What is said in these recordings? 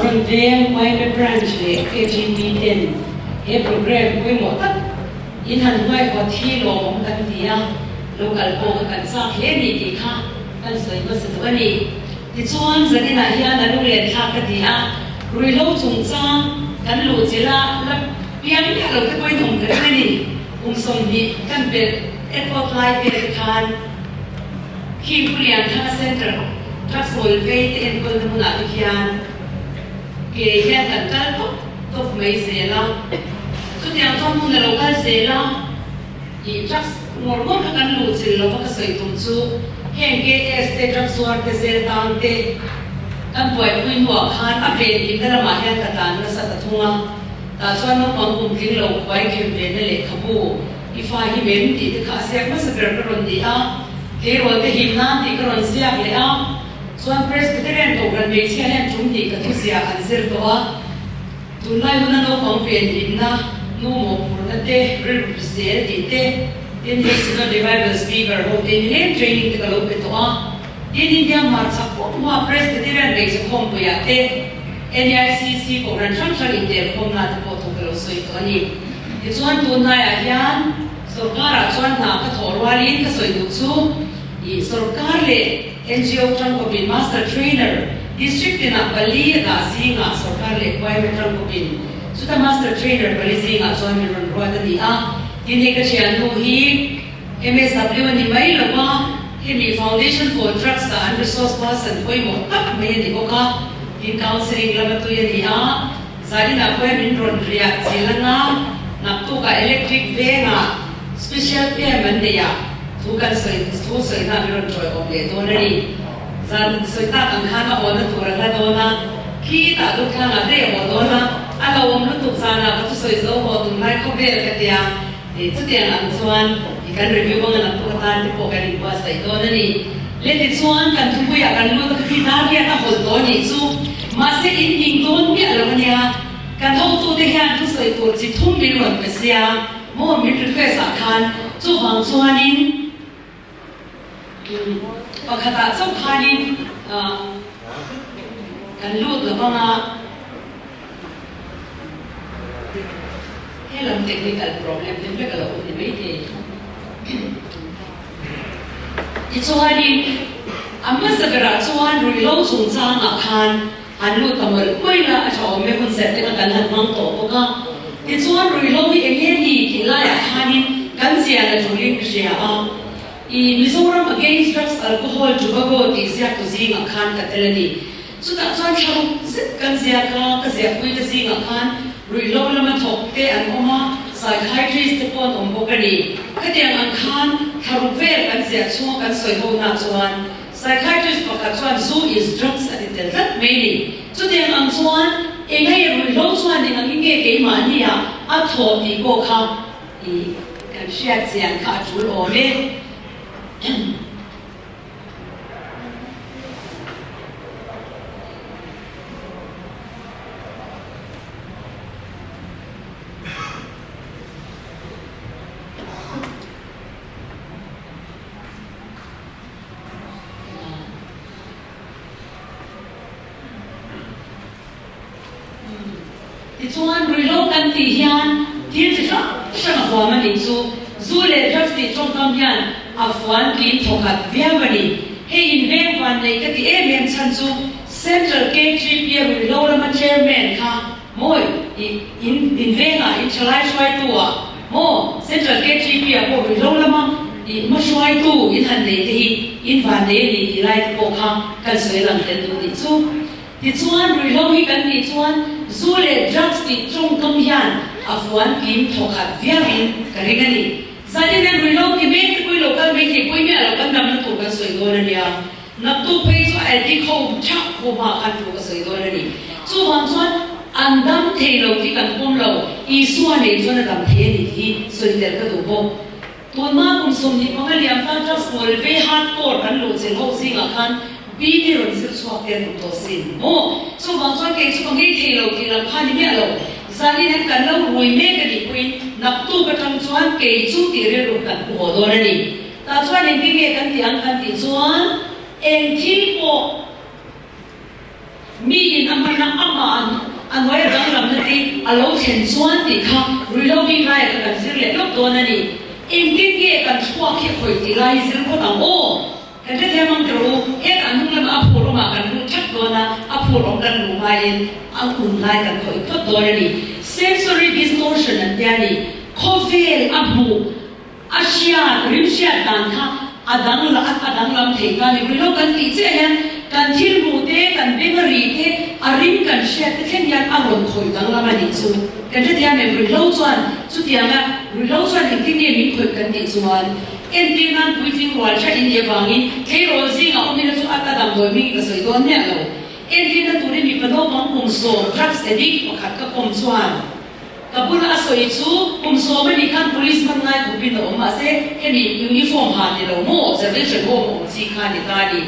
Saron Veng yma Branch leh KGP ten he programme pawimawh tak in han huaihawt hi lawmawm kan ti a, lo kal pawh kha kan chak hle a ni tih kha kan sawi hmasa duh a ni. Tichuan, zaninah hian a lunglen thlak ka ti a, ruihhlo chungchang kan luh chilh a, la piang miah lo te pawhin awm ka ring a ni. Kum 20 kan pelh airport lai vel te khan khi Pu Lianthanga Centre Drugs ngawl vei te enkawlna hmunah te khian ke hian kan kal tawp tawp mai zel a. Chutiang chuan hmun a lo kal zel a, ih drugs ngawr ngawr kha kan luh chilh lo va ka sawi tum chu heng KS te drugs zuar te zel tang te kan buaipui hnuah khan a venhimna lamah hian ka tlan nasa ta thung a. Tah chuan naupang kum tling lo khuai khem ve na lehkhabu i fa hi mem tih te kha a ziak hmasa ber ka rawn ni a, tleirawl te him nan tih ka rawn ziak leh a, chuan Presbyterian Kohhran hmeichhia hian tum hnih ka thuzia an zir tawh a, tunlai huna naupang ven himna, nu mawhphurhna te, rilru hrisel tih te, tin hei Synod Revival Speaker ho te nileng training te ka lo pe tawh a, tin India hmarchhak pawh hma Presbyterian hmeichhe khawmpuiah te, NEICC Kohhran hrang hrang intelkhawmna te pawh thu ka lo sawi tawh a ni. Tichuan tunhnaiah hian sorkarah chuan hna ka thawh rualin ka sawi duh chu ih sorkar leh NGO tangkawpin Master Trainer District tinah pali a dah zingah sorkar leh YMA tangkawpin chuta Master Trainer pali zingah chuan min rawn ruat a ni a. Tin hei ka thiannu hi MSW a ni mai lo a, hemi Foundation for Drugs ah an resource person pawimawh tak mai a ni bawk a, tin counselling lama tui a ni a, zaninah pawh hian min rawn riah chil anga naktukah electric vengah special camp an neih ah thu kan sawi thu sawina min rawn tawiawm leh dawn a ni. Zan sawi tak ang khan a awna tur a hla dawn a, khitah Duthlangah daih a haw dawn a, a lo awm lutuk zanah ka thusawi zo haw tunlai khawvel ka tia. Chutiang ang chuan i kan review anga naktuk atan te pawh kan inbuatsaih dawn a ni. Le tichuan kan thupuiah kan lut a khi dar hian a hawlh tawh a nih chu. Mahse in hming dawn miah lo a nia. Kan hotute hian thusawi tur chi thum min rawn pe sia maw min request ah khan chuvang chuanin pakhatah chauh khanin kan lut lo vang a. He lam technical problem te vek a lo awm ni maithei. Tichuanin a hmasa berah chuan ruihhlo chungchangah khan an lut ta mawlh mawlh a, a tha awm e hun serh te kha kan han hmang tawh bawk a. Tichuan ruihhlo hi eng nge ni tih laiah khanin kan chian a tulin ka hria a. I Mizoram Against Drugs Alcohol Tobago tih ziaktu zingah khan ka tel a ni. Chutah chuan thlaruk zet kan ziak a, ka ziahpuite zingah khan ruihhlo lama thawk te an awm a, psychiatrist te pawh an awm bawk a ni. Khatiang ang khan thlaruk vel kan ziah chhunga kan sawi ho nah chuan psychiatrist pakhat chuan zu is drugs a ti tel tlat mai a ni. Chutiang ang chuan eng hei ruihhlo chuan eng angin nge keimahnia a thawh tih pawh kha i kan hriat chian kha a tul awm e. Tichuan, ruihhlo kan tih hian thil chi hrang hrang a huam a nih chu. Zu leh drugs tih tawngkam hian a fuan kim thawkhat viau a ni. Hei inveng van neih ka ti em em chhan chu Central KGP a ruihhlo lama chairman kha mawi i in invengah in thalai hruaitu ah maw Central KGP ah pawh ruihhlo lama i hmahruaitu in han nei te hi in van nei a ni tih lai te pawh kha kan sawi lang tel duh nih chu. Tichuan, ruihhlo hi kan tih chuan zu leh drugs tih tawngkam hian a fuan kim thawkhat viauin ka ring a ni. Zanin hian ruihhlo ti mek te pawhin lo kal mai thei pawhin miah lo kan damna tur kan sawi dawn a nia. Naktuk phei chu addict ho thap ho hma khan thu ka sawi dawn a ni. Chuvang chuan an dam thei lo tih kan pawm lo, Isua nei chuan a dam thei a ni tih hi sawi tel ka duh bawk. Tunhma kum 25 liam tan drugs ngawl ve hardcore kan luh chilh ho zingah khan BD rawn zir chhuak te an awm tawh sin maw? Chuvang chuan kei chu ka ngei thei lo tih lam kha ni miah lo. Zanin hian kan lo rui mek a nih pawhin naktuk atang chuan kei chu tih rilru kan hmu haw dawn a ni. Tah chuan engtin nge kan tih ang kan tih chuan eng thil pawh miin a hman a amah a. A hnuaia danglamna te a lo thlen chuan tih kha ruihhlo bik laiah kha kan zir leh lawk dawn a ni. Engtin nge kan thluak hi a khawih tih lai hi zir phawt ang aw? Kan hrethiam ang tirh u, hetah hnung lamah a phur awmah kan lut thak dawn a, a phur awm kan luh hmain a hun lai kan khawih phawt dawn a ni. Sensory distortion an tia ni. Khawvel a hmuh. A hriat, rim hriat dan kha a dang la, a danglam thei ta ni. Ruihhlo kan tih chiah hian kan thil hmuh te, kan beng a ri te, a rim kan hriat te thleng hian a rawn khawih danglam a nih chu. Kan hrethiam em? Ruihhlo chuan chutianga ruihhlo chuan engtin nge min khawih kan tih chuan entir nan puitling rual tha in nih avangin tleirawl zingah awmina chu a a damdawi hmingin ka sawi dawn miah lo. Entirna turin mipa naupang kum sawm drugs addict pakhat ka kawm chuan Ka bula a sawi chu kum sawm a nih khan police hman ngai khawpin a awm mahse hemi uniform ha ni lo maw observation home a awm chi kha ni ta a ni.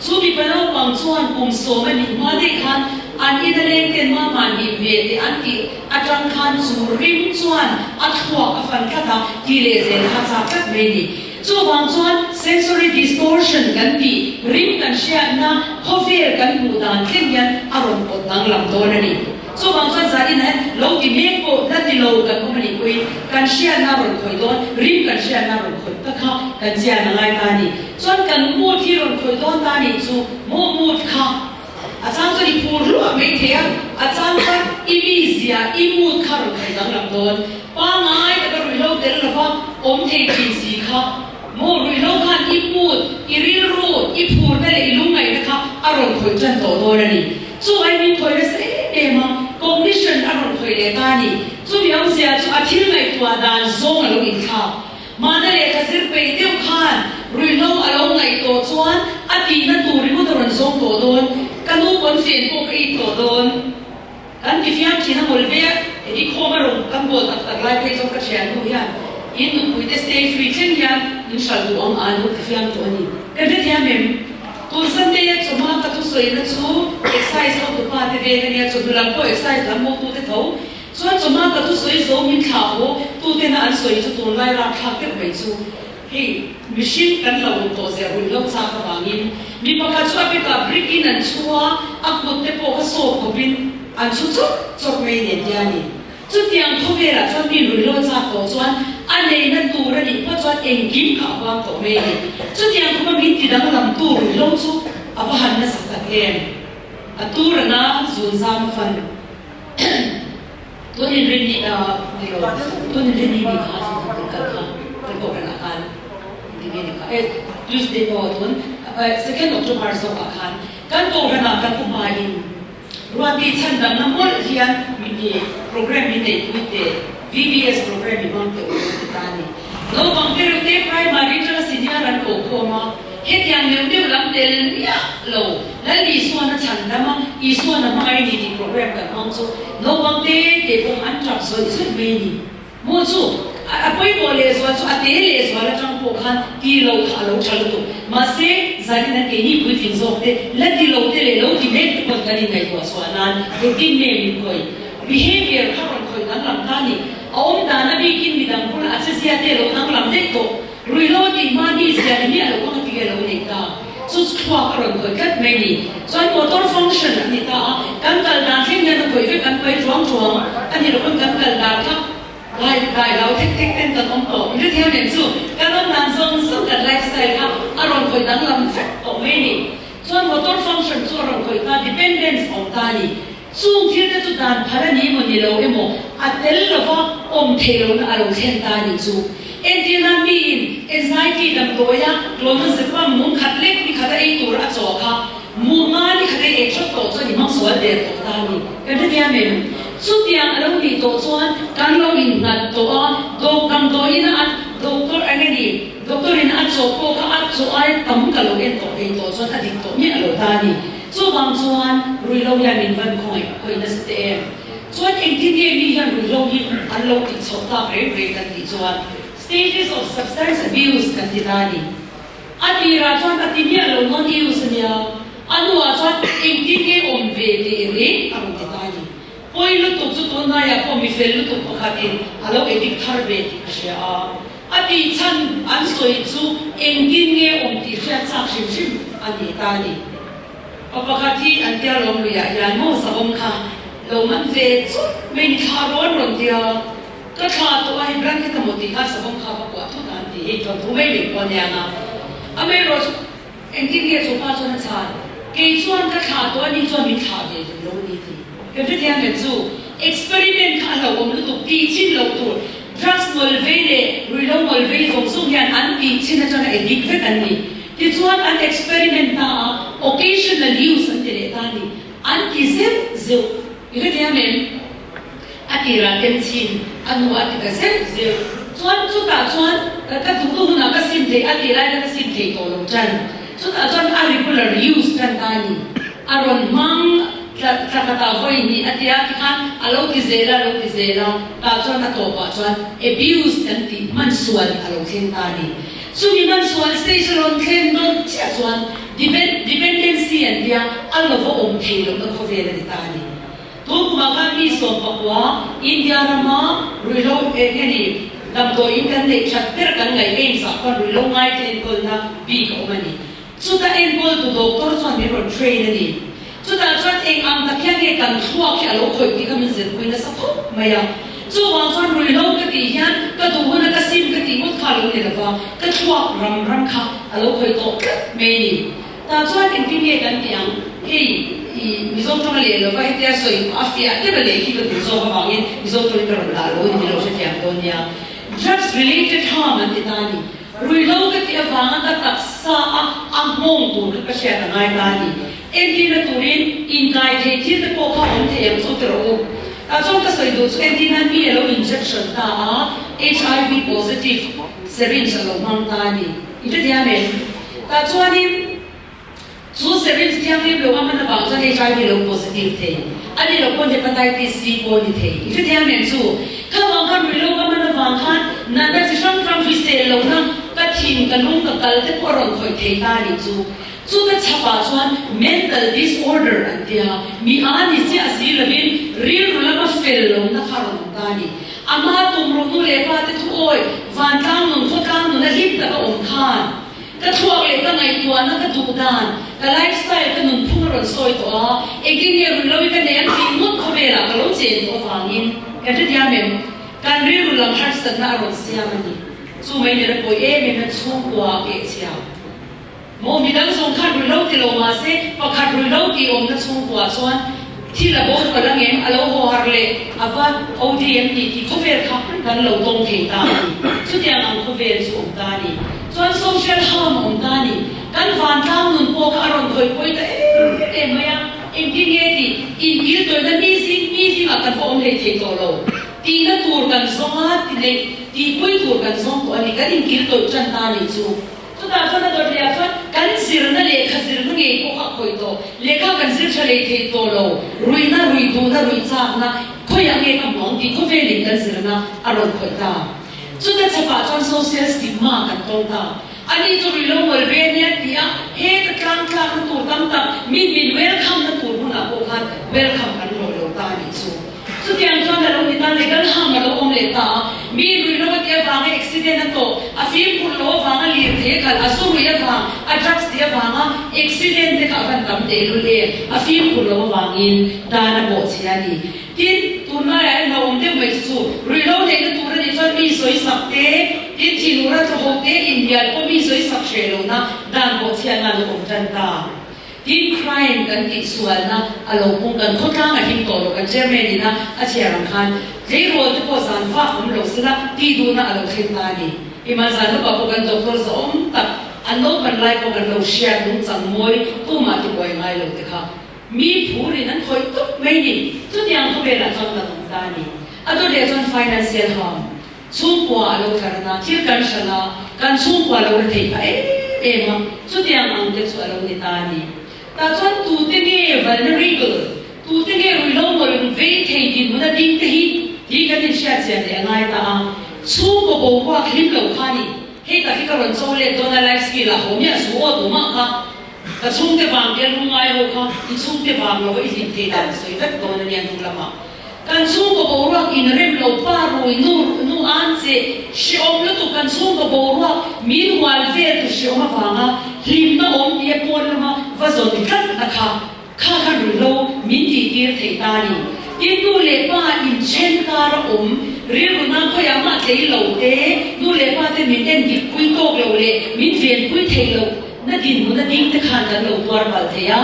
Chu mipa naupang chuan kum sawm a nih hma daih khan an ina leng ten ma mahni ve teh an tih atang khan chu rim chuan a thluak a fan tlat a tih leh zel kha chak tlat mai a ni. Chuvang chuan sensory distortion kan tih rim kan hriatna khawvel kan hmuh dan thleng hian a rawn pawt danglam dawn a ni. Chuvang chuan zanin ah hian lo ti mek pawh la ti lo kan awm a nih pawhin kan hriatna a rawn khawih dawn, rim kan hriatna a rawn khawih ta kha kan chian a ngai ta a ni. Chuan kan mood hi rawn khawih dawn ta a nih chu maw mood kha a chang chuan i phur hluah mai thei a, a chang chuan i mizia, i mood kha rawn khawih danglam dawn. Pangngai taka ruihhlo tel lova awm thei thin si kha maw ruihhlo khan i mood, i rilru, i phurna leh i lungngaihna kha a rawn khawih tan tawh dawn a ni. Chu ai min khawih nasa em em a, cognition a rawn khawih leh ta a ni. Chumi awmzia chu a thil ngaihtuah dan zawng a lo inthlak. Mahna lehkha zir peih deuh khan ruihhlo a lo ngaih tawh chuan a tihna tur ringawt a rawn zawng tawh dawn. Ka nu pawn fen pawh ka it tawh dawn. Kan ti fiam thin a mawlh ve a, i khawm a rawn kan bawl tak tak lai phei chuan ka thiannu hian in nupui te stay free thleng hian min hralh duh ang a lo ti fiam tawh a ni. Ka hrethiam em? Tun Sunday a chawhma ka thusawina chu Excise hotupa te veng a nia, chawhnu lam pawh Excise lam hotute tho chuan chawhma ka thusawi zo min thlah haw tutena an sawi chu tunlai rapthlak deuh mai chu hei mihring kan lo awm tawh zia ruih lo chak avangin mi pakhat chu a pekah brick in an chhu a, a kut te pawh kha sawp khawpin an chhu chawrh chawrh mai nen tia a ni. Chutiang khawvelah chuan mi ruihlo chak tawh chuan a neihna tur a nih phawt chuan engkim kha a huam tawh mai a ni. Chutiang khawpa min ti danglamtu ruihlo chu a va han nasa tak em? A tur a na zun zam a fan. Tun inrin ni ni lo, tun inrin ni ni kha zun kan kal kha kan kohhranah khan engtin nge ni kha? Eh, Tuesday aw tun second October zawkah khan kan kohhranah kan upain Ruati chhan dangna mawlh hian mi program min neihpui teh, VBS program i hmang teh u ti ta a ni. Naupang te reuh te primary atanga senior an ko khawm a, hetiang neuh neuh lam tel miah lo Lal Isuan a chhan dam a, Isuan a hmangaih a ni tih program kan hmang chu naupang te te pawh an tap zawih zawih mai a ni. Maw chu a pawimawh lehzual chu a te lehzual atang pawh khan ti lo kha a lo tha lutuk. Mahse, zanin an keini puitling zawk te, la ti lo te leh lo ti mek te pawn kan inngaihtuah chhuah nan engtin nge min khawih? Behavior kha rawn khawih danglam ta ni. A awm dan a bikin midang bula a chezia te lo danglam daih tawh. Ruihhlo a tih hma mi zia ni miah lo kawng a ti nge lo neih ta. Chu thluak a rawn khawih tlat mai ni. Chuan motor function a ni ta a, kan kal dan thleng hian a khawih vek kan pai chuang chuang a ni lo pawn kan kal dan kha dai dai lo thek thek ten kan awm tawh. Mi hrethiam em chu kan awm dan zawng zawng kan life style kha a rawn khawih danglam vek tawh mai ni. Chuan motor function chu a rawn khawih ta, dependence a awm ta a ni. Chung thil te chu dan phal a ni emaw ni lo emaw a tel lova awm theih lohna a lo thlen ta a nih chu. Entirna miin anxiety damdawi a clonazepam mum khat lek ni khat a ei tur a chaw kha mum nga ni khat ei ek thawt tawh chuan i hmang sual der tawh ta a ni. Kan hrethiam em? Chutiang a lo nih tawh chuan kan lo innghat tawh a, dawk damdawiin a doctor eng a ni doctor in a chaw pawh kha a chaw aia tam ka lo en tawh ei tawh chuan a dik tawh miah lo ta a ni. Chuvang chuan ruihhlo hian min van khawngaih khawi nasa teh em? Chuan engtin nge mi hian ruihhlo hi an lo tih chhoh tak reng reng kan tih chuan stages of substance abuse kan ti ta a ni. A tirah chuan a ti miah lo non use a nia, a hnuah chuan engtin nge awm ve teh reng a rawn ti ta a ni. Pawi lutuk chu tunlaiah pawh mi fel lutuk pakhatin a lo addict thar ve tih ka hria a. A tih chhan an sawi chu engtin nge awm tih hriat chak hrim hrim a ni ta a ni. Pa pakhat hi an tia lawm luiah hian maw savawm kha lo. Lo man ve chawt mai ni thla rawn rawn ti a, ka thla tawh a hei blanket a maw tih khan savawm kha va kuah thut a an ti hei thawnthu mai mai pawh aniang a. Amaherawh chu engtin nge chu pa chuan a chhan, kei chuan ka thla tawh a ni chuan min thlah ve duh lo a ni ti. Kan hrethiam em chu experiment kha a hlauhawm lutuk tih chin loh tur drugs ngawl vei leh ruihhlo ngawl vei zawng zawng hian an tih chin atanga addict vek an ni. Tichuan an experiment ta a, occasional use an ti leh ta a ni. An ti zeuh zeuh. I hrethiam em? A tirah ken chhin a nu a ti ta zeuh zeuh. Chuan chutah chuan ka duh duh hunah ka sim thei a tih lai kha ka sim thei tawh lo tan. Chutah chuan a regular use tan ta a ni. A rawn hmang tla tla khatah vawi hnih a tia tikhan a lo ti zel a, a lo ti zel a. Tah chuan a tawpah chuan abuse kan tih hman sual a lo thleng ta a ni. Chumi hman sual stage a rawn thlen dawn chiah chuan dependency an tia a lova awm thei lohna khawvel a ni ta a ni. Tun kumah khan mi 19 India rama ruihhlo eng nge ni damdawiin kan neih that ber kan ngaih AIIMS ah khuan ruihhlo ngaite enkawlna bik a awm a ni. Chuta enkawltu doctor chuan min rawn train a ni. Chutah chuan eng ang tak hian nge kan thluak hi a lo khawih tih kha min zirpui nasa khawp mai a. Chuvang chuan ruihhlo ka tih hian ka duh huna ka sim ka tih ngawt kha a lo ni lova, ka thluak ram ram kha a lo khawih tawh tlat mai a ni. Tah chuan engtin nge kan tih ang? Hei i Mizo tawng a leh lova hetia sawi a fiah deuh a leh khi ka duh zawk avangin Mizo tawngin ka rawn dah lo a ni, min lo hrethiam dawn nia. Drugs related harm an ti ta a ni. Ruihhlo ka tih avanga ka taksa a a nghawng tur kha ka hriat a ngai ta a ni. Entirna turin inkai thei thil te pawh kha awm thei ang chu ti rawh u. Tah chuan ka sawi duh chu entirna mi a lo injection ta a, HIV positive syringe a lo hmang ta a ni. I hrethiam em? Tah chuanin. Chu syringe thianghlim lo a hman avang chuan HIV lo positive thei a ni lo pawn Hepatitis C pawh a ni thei. I hrethiam em chu? Kha vang khan ruihhlo ka hman avang khan natna chi hrang hrang hrisel lohna ka thin, ka lung, ka kal te pawh a rawn khawih thei ta a nih chu. Chuta chhapah chuan mental disorder an tia, mi a ni chiah si lovin rilru lama fel lohna kha a rawn awm ta a ni. Ama tumruh nu leh pa te thuawi, vantlang nun, khawtlang nun a hlim taka awm khan, Ka thluak leh ka ngaihtuahna ka duh dan, ka lifestyle ka nunphung a rawn sawi tawh a, engtin nge ruihlo hi ka nei ang tih ngawt khawvelah ka lo chen tawh avangin kan hrethiam em? Kan rilru lam harsatna a rawn siam a ni. Chu mai nena pawi em em hian chhungkua a keh chhia. Maw midang zawng khan ruihlo ti lo mahse pakhat ruihlo tih awmna chhungkua chuan thil a bo palh angem, a lo haw har leh a va ODM tih tih khawvel kha kan lo tawng thei ta a ni. Chutiang ang khawvel chu awm ta a ni. Chuan social harm a awm ta a ni. Kan vantlang nun pawh kha a rawn khawih pawi ta em em mai a, engtin nge tih inkil tawihna mi zing mi zingah kan va awm hlei thei tawh lo. Tihna tur kan zawng a, ti neih tihpui tur kan zawng tawh a ni. Kan inkil tawih tan ta a nih chu. Chutah chuan a dawt lehah chuan kan zirna lehkha zirna ngei pawh kha a khawih tawh. Lehkha kan zir tha lei thei tawh lo. Ruihna, ruih duhna, ruih chakna khawiah nge ka hmu ang tih khawvelin kan zirna a rawn khawih ta. Chuta chhapah chuan social stigma kan tawng ta. Ani chu ruihlo ngawl ve ania ti a, heta tlang tlakna tur tam tak, min min welcome na tur hmunah pawh khan welcome kan hlawh lo ta a nih chu. Chutiang chuan a lo ni ta, legal harm a lo awm leh ta a, mi ruihlo a tih avanga accident a tawh, a fimkhur lo avanga lirthei a khalh, a zu ruih avang, a drugs tih avanga accident te kha a van tam tehlul em, a fimkhur lo avangin dan a bawhchhe a ni. Tin, tunlaiah hian hlauhawm deuh mai chu chu ruihhlo neihna tur a nih chuan mi sawi sak te, tin thinura thaw ho te inhnial pawh mi sawi sak hreh lohna dan bawhchhiatna a lo awm tan ta. Tin, crime kan tih sualna a lo pung kan khawtlang a him tawh lo kan chairman ina a chhiar ang khan tleirawl te pawh zan vak awm lo sela tih duhna a lo thleng ta a ni. Iman zan lawkah pawh kan doctor zahawm tak an naupan lai pawh kan lo hriat nungchang mawi tumah tibuai ngai lo te kha Mi phurin an khawih tawp mai ni. Chutiang khawvelah chuan kan awm ta a ni. A dawt leh chuan financial harm, chhungkua a lo tlar na, thil kan hralh a, kan chhungkua lo la theih phah em em a, chutiang ang te chu a lo ni ta a ni. Tah chuan tute nge vulnerable, tute nge ruihhlo mawlh vei thei dinhmun a ding te hi hi kan inhriat chian leh a ngai ta a. Chhungkaw boruak hlim lo kha a ni. Hei tak hi ka rawn cho let dawn a life skill ah haw miah suh aw tumah kha. Ka chhungte vang te lu ngai ho kha i chhungte vang lo i hlim thei dan sawi vek dawn a nia hnu lamah. Kan chhungkaw boruak in rem lo pa rui nu nu an che hreawm lutuk kan chhungkaw boruak min hual vel tu hreawm avanga hlimna awm tia pawn lama va zawn tlat na kha kha kha ruihhlo min tih tir thei ta ni. Tin nu leh pa inthen kar a awm rilru nan khawiah mah tlei lo te, nu leh pa te min en dik pui tawk lo leh min ven pui thei lo na dinhmun a ding te khan kan lo tuar palh thei a.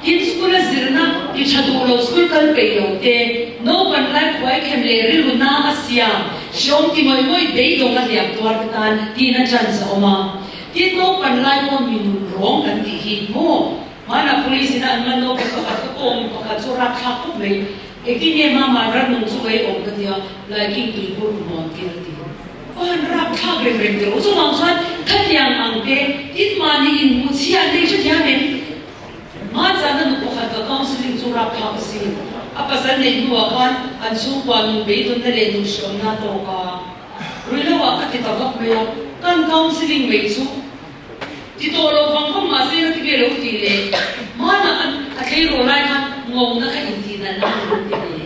Tin school a zirna ti tha duh lo school kal peih lo te, naupan lai khuai khem leh rilru na a siam hreawm ti ngawih ngawih beidawng a hliam tuar te tan tihna chance a awm a. Tin naupan lai pawn mi nun rawng kan tih hi maw? Hmanah police in a an man naupang pakhat ka kawm pakhat chu rapthlak khawp mai. Engtin nge mama ram nung chu ei awm ka tia, laiking tuibur ka hmuam tir a ti. Ka han rapthlak reng reng tiro. Chuvang chuan khatiang ang te tin mahni inhmuh chhiat nei hrethiam em? Hmanzana nu pakhat ka counselling chu rapthlak a si. A pasal neih hnuah khan an chhungkua nun beidawnna leh nun hreawmna a tawk a. Ruihloh ah ka ti ta vak mai a, kan counselling mai chu Ti tawh lo vang vang mahse ka ti ve lo tih leh hmanah a a tleirawl lai khan ngona kha intih nalh nan a lo ti ve.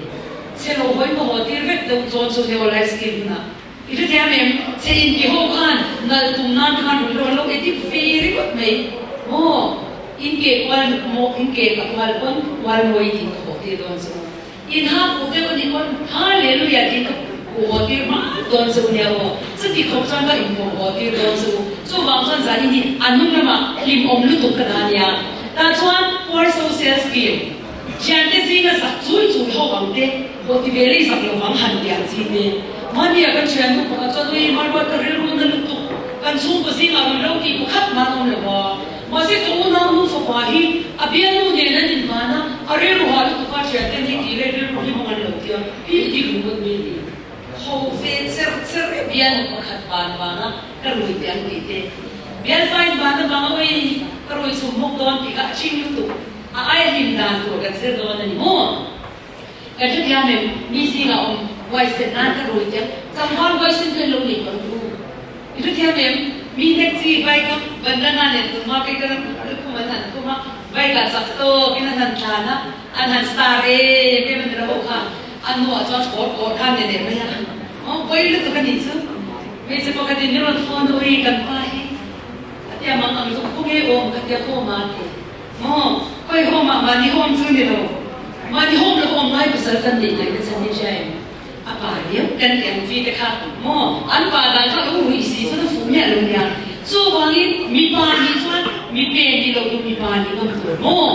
Chhe lo hawi ka haw tir vek deuh chuan chu heo life skill hunah i hrethiam em? Chhe inti ho khan nalh tum nan khan rui lo an lo edit ve ringawt mai maw? In ke kual maw in ke ka kual pawn kual mawi tih ka haw tir dawn chu. In ha kuh deuh a nih pawn Hallelujah tiin ka kuh haw tir hma dawn che u nia aw. Chuti khawp chuan ka inpawh haw tir dawn che u. Chuvang chuan zanin hi a hnung lamah hlimawm lutuk ka dah a nia. Tah chuan poor social skill, thiante zinga zak chui chui ho ang te, haw ti ve lei zak lovang han ti ang chi te. Mahnia kan thiannu pakhat chuan ui Margot ka rilru na lutuk, kan chhungkaw zingah rui lo tih pakhat mah an awm lo a. Mahse ka unau nu fapa hi a bialnu nen an inhman a, a rilru hah lutuk a thian ten hei tih leh rilru hi hmang an lo tia, hi i dik ringawt mai ni. Ho ve cher cher e bialnu pakhat van vanga ka rui teh ang tih te, bialfa inhman avanga ui ka rui chhum hmawk dawn tih kha a ching lutuk, a aia hlim dan tur kan zir dawn a ni maw? Kan hrethiam em? Mi zingah awm huaisen nan ka rui teh tlangval huaisen chu an lo nei palh ru. I hrethiam em? Mi nek chi bike a bandana nen tunhma kei ka ram lukhum an han khum a, bike ah chak tawkin an han tlan a, an han star em em a ni lo ho kha. A hnuah chuan kawr kawr kha a ni leh mai a. Aw pawi lutuk a nih chu. Hmeichhe pakhatin min rawn phone a, ui kan pa hi a tia mang ang zawk khaw nge awm ka tia khaw ma ti. Maw? Khawi home ah mahni home chu ni lo. Mahni home lo awm ngai pasal kan neih ngaih na chhan hi hria em? A pa riau kan ti ang chi te kha maw? An pa dan kha lo ruih si chuan a fuh miah lo nia. Chuvangin mipa nih chuan mipe nih loh tur mipa nih ngam tur maw?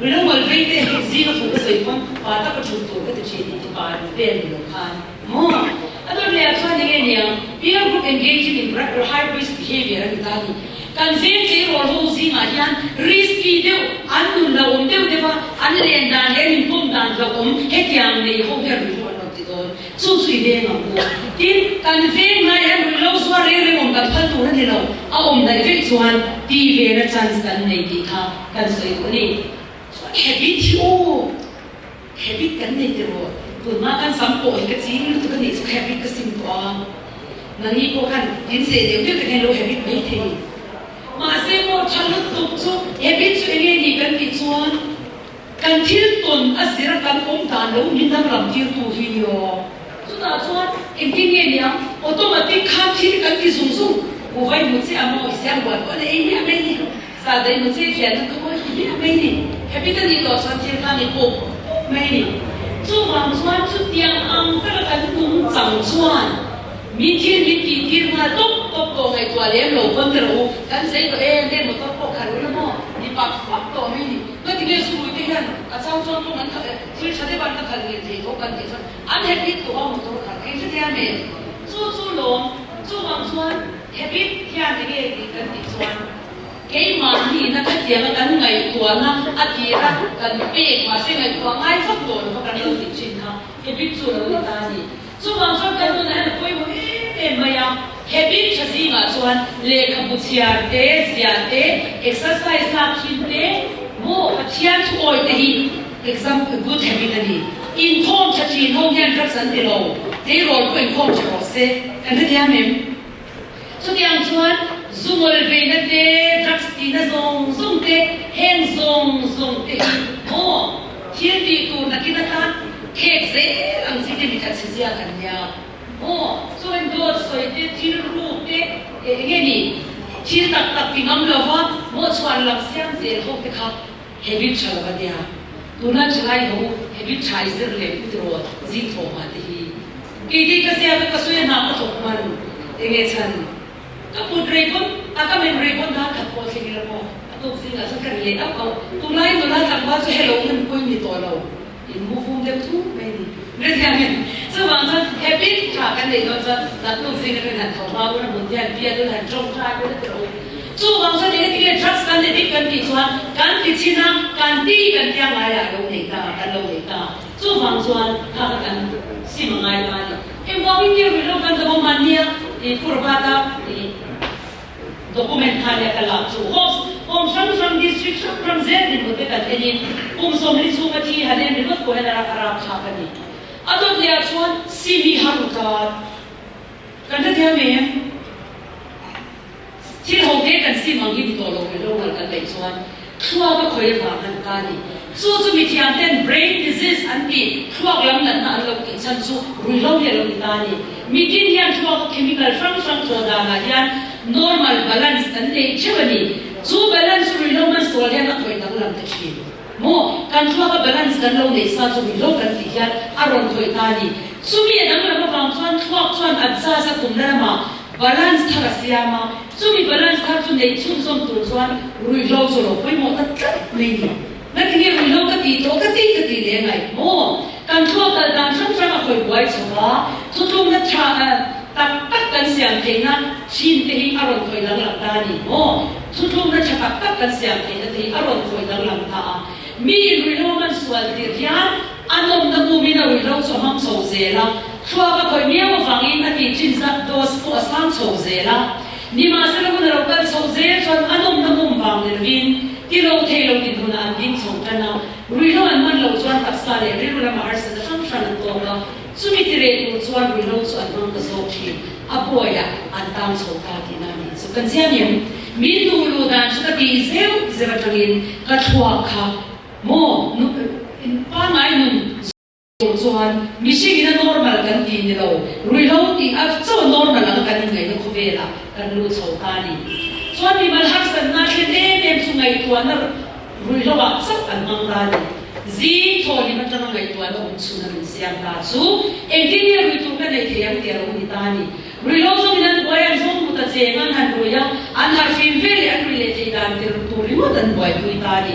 Rui lo mal vei te hei zing a fuh ka sawi pawn pa tak a thut tur ka ti thin tih ti pa nih vel ni lo khan maw? A dawt leh ah chuan enge niang? Peer group engaging in high risk behavior a ni ta ni. Kan veng tleirawl ho zingah hian risky deuh, an nun hlauhawm deuh deuh a, an len dan leh an inpawm dan hlauhawm hetiang nei ho hian ruihhlo an rawn ti dawn. Chu chu i veng ang u. Tin, kan veng lai hian ruihhlo zuar reng reng awm kan phal tur a ni lo, a awm daih vek chuan ti vena chance kan nei tih kha kan sawi duh a ni. Chuan habit hi aw, habit kan nei tiraw? Tunhma kan sam pawh hi ka ching lutuk a nih chu habit ka sim tawh a. Nangni pawh khan in zeh deuh deuh te khan lo habit mai thei. Mahse pawh tha lutuk chu habit chu enge ni kan tih chuan kan thil tawn a zir a kan awm dan lo min danglam tir tu hi ni aw. Chutah chuan engtin nge niang automatic khan thil kan ti zung zung. U vai hmu che a maw i siam buai pawh a la ei miah mai ni. Sa dei hmu che thian chu ka mawi ti miah mai ni. Habit a nih tawh chuan thil khan i pawp pawp mai ni. Chuvang chuan chutiang ang taka kan nung chang chuan mi thil min tih tir nghal tawp tawp tawh ngaihtuah lem lo pawn ka rawh u. Kan zei tawh em em motor pawh khalh ula maw ni pap pap tawh mai ni. Ka ti nge Suhmui te hian a chang chuan kawng an khalh e, thil tha deuh an ka khalh ngil thei tho kan tih chuan an habit tawh a motor khalh eng hrethiam em? Chu chu lawm. Chuvang chuan habit hian enge tih kan tih chuan. Keimahni na khatianga kan ngaihtuahna a tira kan pek mahse ngaihtuah ngai vak tawh lova kan lo tih thin kha habit chu lo ni ta a ni. Chuvang chuan kan nunah hian a pawimawh em em mai a, habit tha zingah chuan lehkhabu chhiar te, ziah te, exercise lak thin te, maw Pathian thu awi te hi example good habit a ni. Inkhawm tha thin ho hian drugs an ti lo, tleirawl pawh inkhawm tha rawh se, kan hrethiam em? Chutiang chuan zu ngawl veina te, drugs tihna zawng zawng te, heng zawng zawng te hi maw thil tih tur nakin atan khek zel ang chi te mi khat chhe zia kan nia maw? Chuan dawt sawi te, thil ruk te, eng nge ni thil tak tak ti ngam lova maw chhuan lam siam zel ho te kha habit tha lo a nia. Tuna thalai ho habit tha i zir leh put rawh zing thawh hma te hi. Kei te ka ziak a ka sawi a hna ka thawk hman enge chhan ka put rei pawn a ka men rei pawn dan khat pawh thleng ila maw a tawp zingah chuan ka ri leh auh auh. Tunlai nula tlangval chu hello ngan pawhin ni tawh lo. In mu vum deuh thuk mai a ni. Hrethiam in chuvang chuan habit tha kan neih dawn chuan naktuk zing atangin han tho hma ula hmun te han pian ula han tawngtai ula ti rawh u. Chuvang chuan eng enge drugs kan addict kan tih chuan kan ti chin a, kan ti kan tia ngaiah a lo nei ta, kan lo nei ta. Chuvang chuan kha kha kan sim a ngai ta a ni. Engvangin nge ruihhlo kan dam awm mahnia i phurhbat a i. Document kha nia ka lak chu Hops awm hrang hrang district hrang hrang zel dinhmun te kan en in kum 40 chhunga thi han en ringawt pawh hian a rak a rak thlak a ni. A dawt leh ah chuan simi har u tlat. Kan hrethiam em? Thil ho te kan sim ang hi ni tawh lo rih lo ngal kan ngaih chuan thluak a khawi avang han ta ni. Chu chu mithiam ten brain disease an tih thluak lam natna an lo tih chhan chu ruihhlo hi a lo ni ta a ni. Mitin hian thluaka chemical hrang hrang thawh danah hian normal balance an neih theuh a ni. Chu balance chu ruihhlo hman sual hian a khawih danglam ta thin. Maw? Kan thluaka balance kan lo neih sa chu ruihhlo kan tih hian a rawn khawih ta a ni. Chumi a danglam avang chuan thluak chuan a jazz a tumna lamah balance thar a siam a, chumi balance thar chu neih chhunzawm tur chuan ruihhlo chu lo pawimawh ta tlat mai ni. Ngatinge ruihhlo ka tih tawh ka tih ka tih leh ngaih maw? Kan thluak kal dan hrang hrang a hawi buai chho a, thutlukna tha tak tak kan siam theihna thin te hi a rawn hawi danglam ta a ni maw? Thutlukna tha tak tak kan siam theihna te hi a rawn hawi danglam ta a, mi in ruihhlo a hman sual tir hian a nawmna umin a ruihhlo chu a hmang chho zel a, thluak a khawih miau avangin a tih thin zat dose pawh a sang chho zel a. Nimahsela hun a lo kal chho zel chuan a nawmna um vang ni lovin ti lo thei lo dinhmunah an ding chho tan a, ruihhlo an hman loh chuan taksa leh rilru lama harsatna hrang hrang an tawk a, chumi ti reh tur chuan ruihhlo chu an hmang ta zawk thin, a bawiah an tang chho ta tihna a nih chu. Kan chiang em? Min duh luh dan chu ka tih zeuh zeuh atangin ka thluak kha maw pangngai nun. Tur chuan mihring in a normal kan tih ni lo, ruihhlo tih a chaw normal anga kan inngaihna khawvelah kan lut chho ta a ni. Chuan mimal harsatna thlen em em chu ngaihtuahna ruihhlo ah chauh an hmang ta a ni. Zing thawhlim atanga ngaihtuahna awm chhun a min siam ta chu engtin nge ruih tur ka neih thei ang tih a lo ni ta a ni. Ruihhlo zawngin an buai an zawng hmu ta cheng an han rui a, an harhfim vel leh an ruih leh theih dan tir tur ringawt an buaipui ta a ni.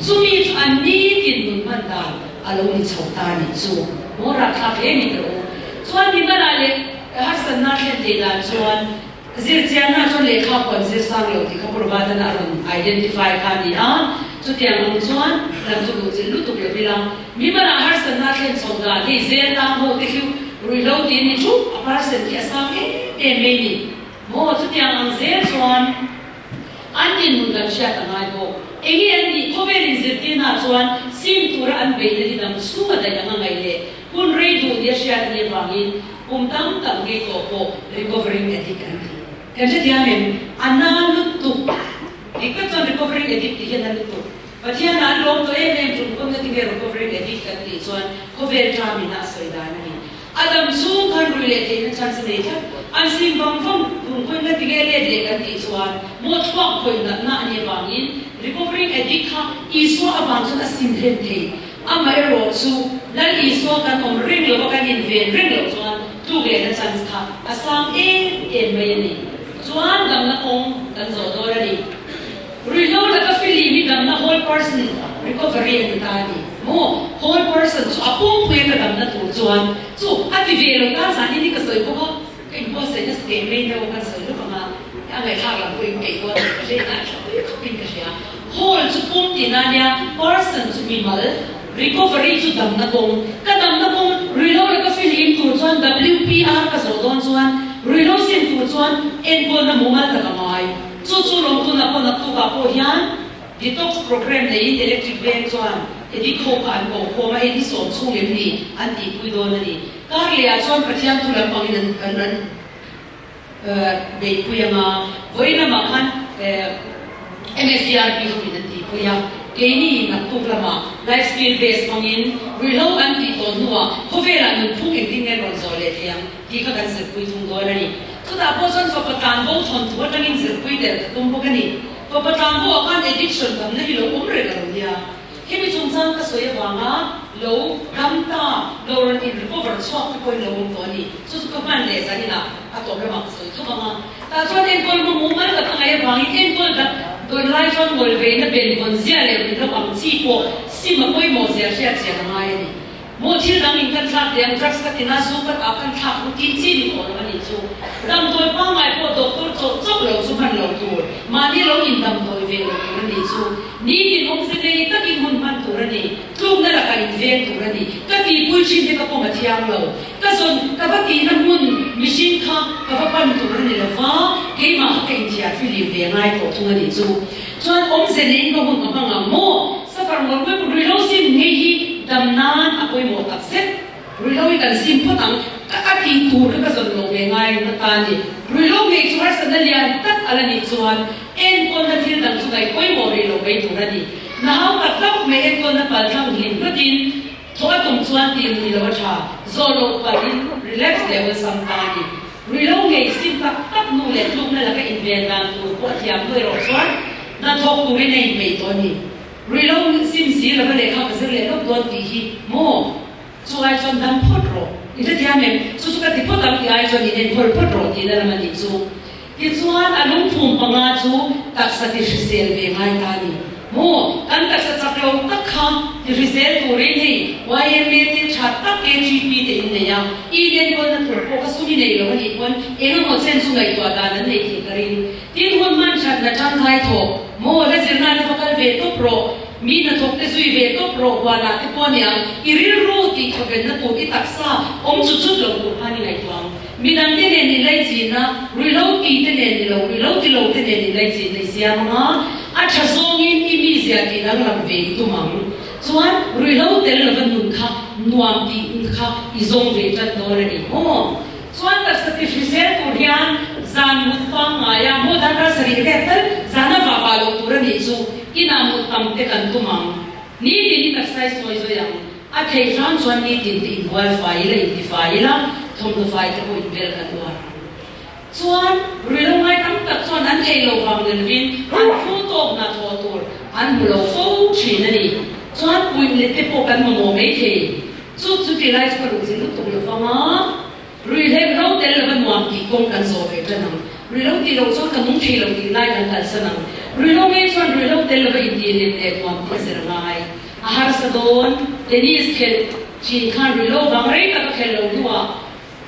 Chumi chu an nitin nun hman dan A lo ni chho ta nih chu maw rahthlak hle ni teh u. Chuan mi hmanah leh harsatna thlen theih dan chuan zirchianna chuan lehkha pawh an zir sang lo tih kha Purvadana a rawn identify kha a ni a. Chutiang ang chuan lam chu duh chilh lutuk lo ila. Mi hmanah harsatna thlen chho dan hei zel tang ho te khiu ruihhlo tih ni thup a percent khi a sang em em mai ni maw. Chutiang ang zel chuan. An dinhmun kan hriat a ngai bawk. Enge an nih? Khawvel inzirtirnaah chuan sim tura an beihna hi dam chhunga daih anga ngaih leh hun rei duh nia hriat a nih avangin kum tam tak ngei tawh pawh recovering addict an ti. Kan hrethiam em? A na lutuk. Dik tak chuan recovering addict tih hi a na lutuk. Pathianah an lawm tawh em em tum kawng na tinge recovering addict kan tih chuan khawvel ṭamina a sawi dan a ni. A dam chhung khan rui leh theihna chance a nei tlat. An sim vang vang tun khawi na tinge let leh kan tih chuan maw thluak khawih natna a nih avangin recovering addict kha Isua avang chuan a sim hlen thei. Amaherawh chu Lal Isua kan awm reng lo a kan inven reng loh chuan tluk lehna chance kha a sang em em mai a ni. Chuan damna kawng kan zawh dawn a ni. Ruihhlo laka film hi damna whole person recovery a ni ta a ni maw? Whole person chu a pumpuia ka damna tur chuan chu a ti ve lo ta zan in hi ka sawi bawk a, ka inbuatsaih nasa teh mai deuh a kan sawi lawk ang a, a ngaihthlak lam pawhin keih dawn tih ka hre in a tha pui khawpin ka hria. Whole chu pum tihna a nia, person chu mimal, recovery chu damna kawng. Ka damna kawng ruihhlo laka film tur chuan WPR ka zawh dawn chuan ruihhlo sim tur chuan enkawlna mumal tak a ngai. Chu chu lawmtuna pawh naktukah pawh hian detox programme neiin electric veng chuan edit ho kha an ko khawm a, hei hi sawm chhung em ni an tihpui dawn a ni. Kar lehah chuan Pathian thu lampangin an an an beihpui ang a, vawiin lamah khan MSDRP hoin an tihpui a, keini naktuk lamah life skill base hmangin ruihhlo an tih tawh hnuah khawvelah nunphung engtin nge rawn zawh leh thei ang tih kha kan zirpui thung dawn a ni. Chutah pawh chuan fapa tlanbo thawnthu atangin zirpui tel ka tum bawk a ni. Fapa tlanbo ah khan addiction tamna hi lo awm reng a lo nia. Hemi chungchang ka sawi avanga lo dam ta, lo rawn in recover chhuak te pawhin lo awm tawh a ni. Chu chu ka hman leh zaninah a tawp lamah ka sawi thawk ang a. Tah chuan enkawl hmahmuh mal ka ka ngaih avangin enkawl dak dawn lai chuan ngawlveina benvawn zia leh ruihhlo ang chi pawh sim a pawimawh zia hriat chian a ngai a ni. Maw thil dang in kan thlak teh ang, drugs ka tina zu ka ah kan thlak ru tih chi ni tawh lo a nih chu. Damdawi pangngai pawh doctor chawh chauh lo chu hman lo tur, mahni lo in damdawi ve lo tur a nih chu. Nitin awmze nei takin hun hman tur a ni, tlukna lakah in veng tur a ni. Ka tihpui thin te ka pawm a thiang lo. Ka zawn ka va tihna hmun mihring kha ka va pan tur a ni lo va, keimah kha ka inthiar filim ve ngai tawh thung a nih chu. Chuan awmze neiin ka hun ka hmang ang maw? Safar ngawt ngawt ruihhlo sim ngei hi dam nan a pawimawh tak zet. Ruihhlo hi kan sim phawt ang. Ka a tih tur kha ka zawn loh ve ngai na ta ni. Ruihhlo ngei chu harsatna lian tak a la nih chuan enkawlna thil dang chu ngaih pawimawh rih loh mai tur a ni. Nahau tak tak mai enkawlna palthlang hlim hlatin thaw a tum chuan tih lui loh a tha. Zawh loh palhin relax leh awlsam ta a ni. Ruihhlo ngei sim tak tak nu leh tlukna laka inven dan tur pawh a thiam hnuai rawh chuan hnathawk turin a inpeih tawh a ni. Ruihhlo sim si lova lehkha ka zir leh lawk dawn tih hi maw? Chu ai chuan dam phawt rawh. I hrethiam em? Chu chu ka ti phawt ang tih ai chuan in enkawl phawt rawh tihna lam a nih chu. Tichuan a lungphum panga chu taksa ti hrisel ve ngai ta a ni. Maw? Kan taksa chak lo tak kha ti hrisel turin hei YMA thil tha tak KGP te in nei a, i inenkawlna tur pawh ka sum i nei lo a nih pawn eng emaw chen chu ngaihtuah dan an nei thei ka ring. Tin hun hman that na tangkai thawk maw la zirna te va kal ve tawp rawh, mi hnathawk te zui ve tawp rawh huanah te pawh aniang i rilru tih thawvenna tur i taksa awm chut chut lo tur khan i ngaihtuah ang. Midang te nen i laichinna, ruihhlo ti te nen ni lo, ruihhlo ti lo te nen i laichinna i siam ang a, a tha zawngin i mizia tih danglam ve i tum ang. Chuan ruihhlo tel lova nun kha nuam tih kha i zawng ve tan dawn a ni maw? Chuan taksa ti hrisel tur hian zan mut pangngai a, maw darkar sarih ret tal zan a vah vah loh tur a nih chu inah mut tam te kan tum ang. Nitin i taksa i sawi zawi ang. A theih hram chuan nitin te inbual fai ila, intifai ila, thawmhnaw fai te pawh inbel kan uar ang. Chuan ruihhlo ngai tam tak chuan an theih loh vang nelvin an phu tawk hna thawh tur an hmu lo fo thin a ni. Chuan puih let te pawh kan mamawh maithei. Chu chu ti lai chu ka ruh zin lutuk lo vang a, ruihhlo ro tel lova nuam tih kawng kan zawh ve tan ang. Ruihhlo tih loh chuan ka nung thei lo tih lai kan kalsan ang. Ruihhlo ngei chuan ruihhlo tel lova intih lem leh nuam tih a zir a ngai. A harsa dawn, tennis khelh thin khan ruihhlo vang rei tak a khelh lo hnuah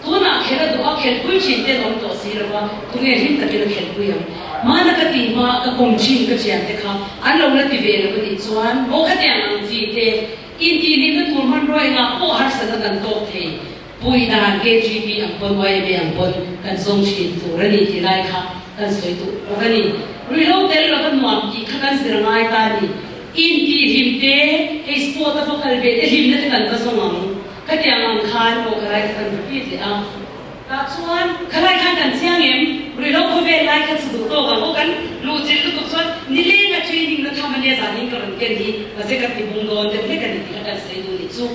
Tunah khelh a duh a, khelhpui thin ten awm tawh si lova, tunge hlim takin a khelhpui ang? Hmana ka tih hma ka kawm thin ka thian te kha an lo la ti ve lo a nih chuan maw khatiang ang chi te intihhlimna tur hmanrua engah pawh harsatna kan tawk thei. Pui dan KGP ang pawn YMA ang pawn kan zawng thin tur a ni tih lai kha kan sawi duh bawk a ni. Ruihhlo tel lova nuam tih kha kan zir ngai ta a ni. Intihhlim te, hei sport a va kal ve te hlimna te kan va zawng ang. Khatiang ang khan aw khalai kha kan repeat leh a, tah chuan khalai khan kan chiang em? Ruihhlo khawvel lai kha chu duh tawk ang aw kan luhchilh lutuk chuan nileng a training na tham ania zanin ka rawn ken hi mahse ka ti bung dawn deuh hlek a ni tih kha kan sawi duh nih chu.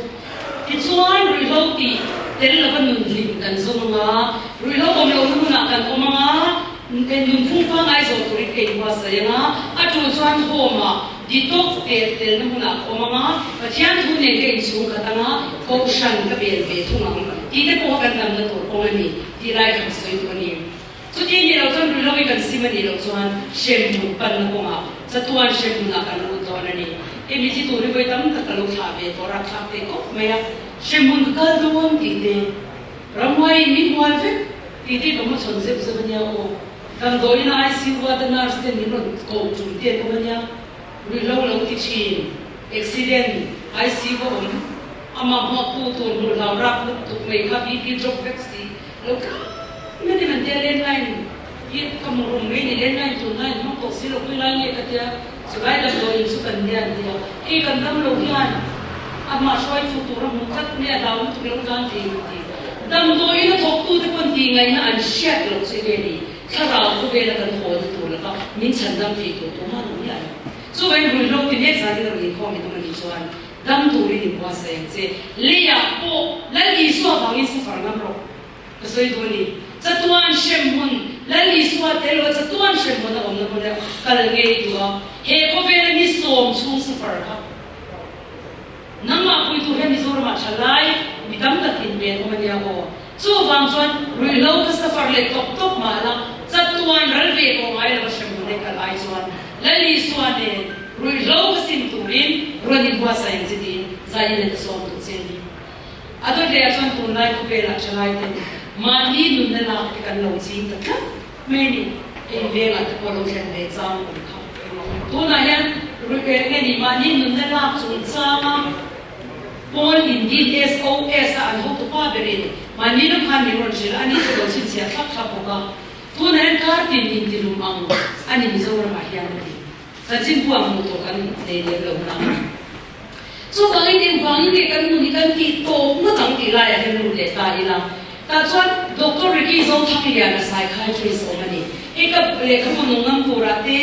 Tichuan ruihhlo tih tel lova nun hlim kan zawm ang a, ruihhlo awm lohna hmunah kan awm ang a, nunphung pangngai zawh turin ka inbuatsaih ang a, a tul chuan home ah Detox tel telna hmunah ka awm ang a, Pathian thu nen ka inchhung khat ang a, Kohhran ka bel ve thung ang tih te pawh kha kan damna tur kawng a ni tih lai kha ka sawi duh a ni. Chuti nih loh chuan ruihhlo hi kan sim a nih loh chuan hremhmun panna kawngah chatuan hremhmunah kan lut dawn a ni. Hemi thi tur hi vawi tam tak ka lo thlah ve tawh rapthlak thei khawp mai a, hremhmun ka kal dawn tih te, ramhuaiin min hual vek tih te ka hmachhawn zeuh zeuh a nia aw. Damdawiin a ICU a te nurse ten min rawn koh tum te an awm a nia, ruihhlo lo ti thin, accident, ICU a awm, amah hmuaktu tur hmuh hlau rap lutuk mai kha BP drop vek si lo tlak mai te man tia landline hi ka hmu rum mai ni, landline tunlai an hmang tawh si lo pui lai nge ka tia, chulai damdawiin chu kan nia an tia, hei kan dam lo hian amah hruai chu tur a hmu tlat mai a hlau lutuk lo tan thei ka ti. Damdawiin a thawktute pawn tihngaihna an hriat loh chu nge ni? Thlarau khawvela kan hawlna tur laka min chhandam thei tur tumah an awm miah lo. Chuvangin ruihhlo ti mek zanin a rawn inkhawm in awm a nih chuan dam turin in buatsaih ang che. Leiah pawh Lal Isua vangin safar ngam rawh ka sawi duh a ni. Chatuan hremhmun, Lal Isua tel lo chatuan hremhmun a awmna hmuna kal ngei duh a, he khawvela ni sawm chhung safar kha. Nangmah puitu hian Mizoramah thalai mi tam tak inpen awm a nia aw. Chuvang chuan ruihhlo kha suffer leh tawp tawp mah la, chatuan ral ve tawh ngai lo a hrem hun e kal ai chuan Lal Isua nen ruihhlo kha sim turin rawn inbuatsaih ang che tiin zaiin an sawm duh che a ni. A dawt leh ah chuan tunlai khawvelah thalai ten mahni nunna lak te kan lo ching ta tlat mai a ni. Hei vengah te pawh lo thlen ve chang awm kha. Tunah hian ruih nge ni mahni nunna lak chungchanga Paul in din SOS a an hotu pa berin mahni lam khan min rawn hrilh a, ani chu lo chhinchhiah thlap thlap bawk a. Tunah hian kar tin intilum ang a ni Mizoramah hian a ti. Chanchin buang hmuh tawh kan nei lem lo nang. Chuvangin engvangin nge kan nun hi kan tih tawp ngawt ang tih laiah hian lut leh ta ila. Tah chuan Doctor Ricky Zothangliana psychiatrist awm a ni. Hei ka lehkhabu nung ngam turah te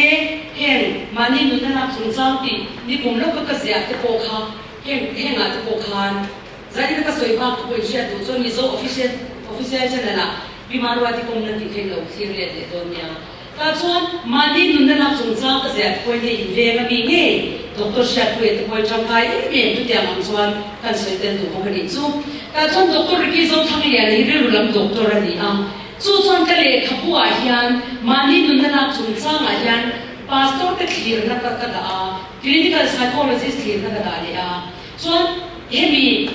heng mahni nunna lak chungchang tih nikum lawka ka ziah te pawh kha Heng hengah te pawh khan zanin ka sawi bak te pawh in hriat duh chuan Mizo official official channel ah Pi Maruati kawmna tih kha in lo thlir let leh dawn nia. Tah chuan mahni nunna lak chungchang ka ziah te pawhin hei in veng a mi ngei Doctor Hriatpuia te pawhin tangkai em em chutiang ang chuan kan sawi tel duh bawk a nih chu. Tah chuan Doctor Ricky Zothangliana hi rilru lam doctor a ni a, chu chuan ka lehkhabu ah hian mahni nunna lak chungchangah hian Pastor te thlirna ka ka dah a, Clinical psychologist thlirna ka dah leh a, chuan hemi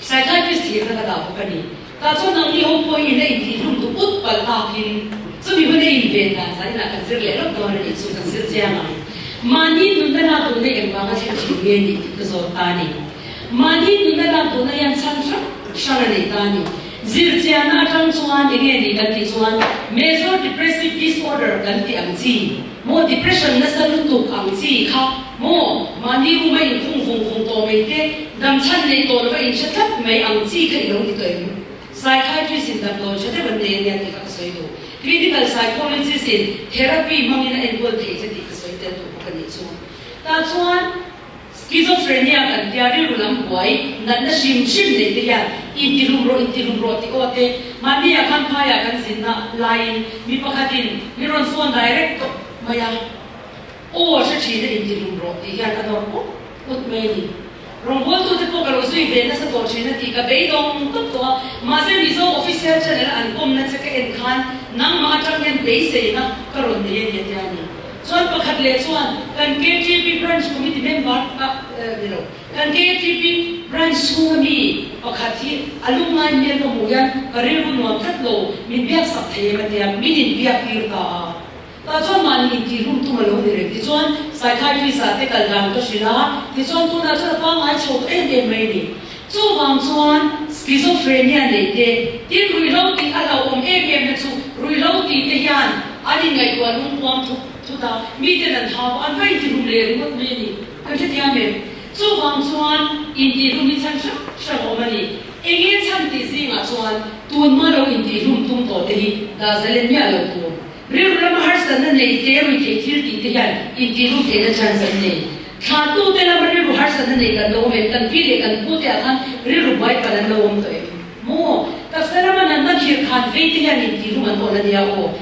psychiatrist thlirna ka dah bawk a ni. Tah chuan nangni ho pawh hi ina intihhlum duh ut palh akin chumi hun a inven dan zan inah kan zir leh lawk dawn a nih chu kan zir chiang ang. Mahni nunna lak duhna engvanga thlen thin nge nih tih ka zawt ta a ni. Mahni nunna lak duhna hian chhan hrang hrang a nei ta a ni. Zirchianna atang chuan enge nih kan tih chuan major depressive disorder kan tih ang chi. Maw depression nasa lutuk ang chi kha maw mahni room a inkhung vung vung tawh mai te, dam chhan nei tawh lova inhre tlat mai ang chi kha i lo ni tawh em? Psychiatrist in damdawi tha deuh an nei ania tih kha ka sawi duh. Clinical psychologist in therapy hmangin a enkawl thei che tih ka sawi tel duh bawk a nih chu. Tah chuan. Schizophrenia kan tia rilru lam buai natna hrim hrim nei te hian intihlum rawh intihlum rawh tih aw te mahni ah khan phaiah kan zinna laiin mi pakhatin mi rawn phone direct tawp mai a, aw hre thin a intihlum rawh tih hian a nawr ut ut mai a ni. Rawngbawltute pawh ka lo zui ve nasa tawh thin a tih ka beidawng tawp tawh a, mahse Mizo official channel a an kawmna che ka en khan nangmah atang hian beiseina ka rawn nei a ni a tia ni. Chuan pakhat leh chuan kan KTP Branch Committee member a ni lo, kan KTP Branch chhunga mi pakhat hi a lungngai hmel ka hmuh hian ka rilru nuam tlat lo, min biak sak thei em a tia, min inbiak tir ta a. Tah chuan mahni intihhlum tum a lo ni reng. Tichuan psychiatrist ah te kal dan ka hrilh a, tichuan tunah chuan a pangngai chho tawh em em mai a ni. Chuvang chuan schizophrenia nei te, tin ruihhlo tih a hlauhawm em em na chu ruihhlo tih te hian an inngaihtuah lungpuam thut thut a, miten an thau a, an va intihlum leh ringawt mai a ni. Kan hrethiam em? Chuvang chuan intihlum hi chhan hrang hrang a awm a ni. Enge chhan tih zingah chuan tunhma lo intihlum tum tawh te hi dah zalen miah lo tur. Rilru lama harsatna nei te ruihtheih thil tih te hian intihlum theihna chance an nei. Thlatute lama rilru harsatna nei kan lo awm em? Kan pi leh kan pu te ah khan rilru buai palh an lo awm tawh em? Maw? Taksa lama natna khirh khan vei te hian intihlum an awl a nia aw.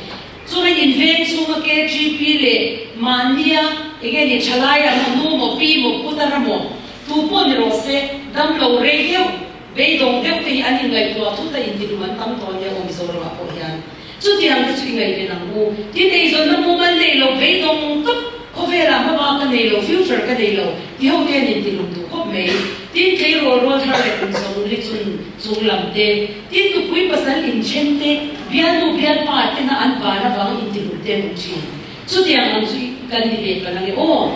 Chuvin inveng chhunga KGP leh mahnia enge ni thalai ah maw nu maw pi maw pu tar maw tu pawh ni rawh se dam lo rei deuh beidawng deuh te hi an inngaihtuah thut a intihlum an tam tawh a nia aw Mizoram ah pawh hian. Chutiang te chu i ngaihven ang u. Tin, eizawnna mumal nei lo, beidawng tak, khawvelah hmaba ka nei lo, future ka nei lo, ti ho te an intilum duh khawp mai. Tin, tleirawl rual thar leh kum sawmli chun chung lam te, tin, nupui pasal inthen te, bialnu bialpa tena an van avanga intilum te an awm thin. Chutiang ang chu kan ni ve palh ange aw.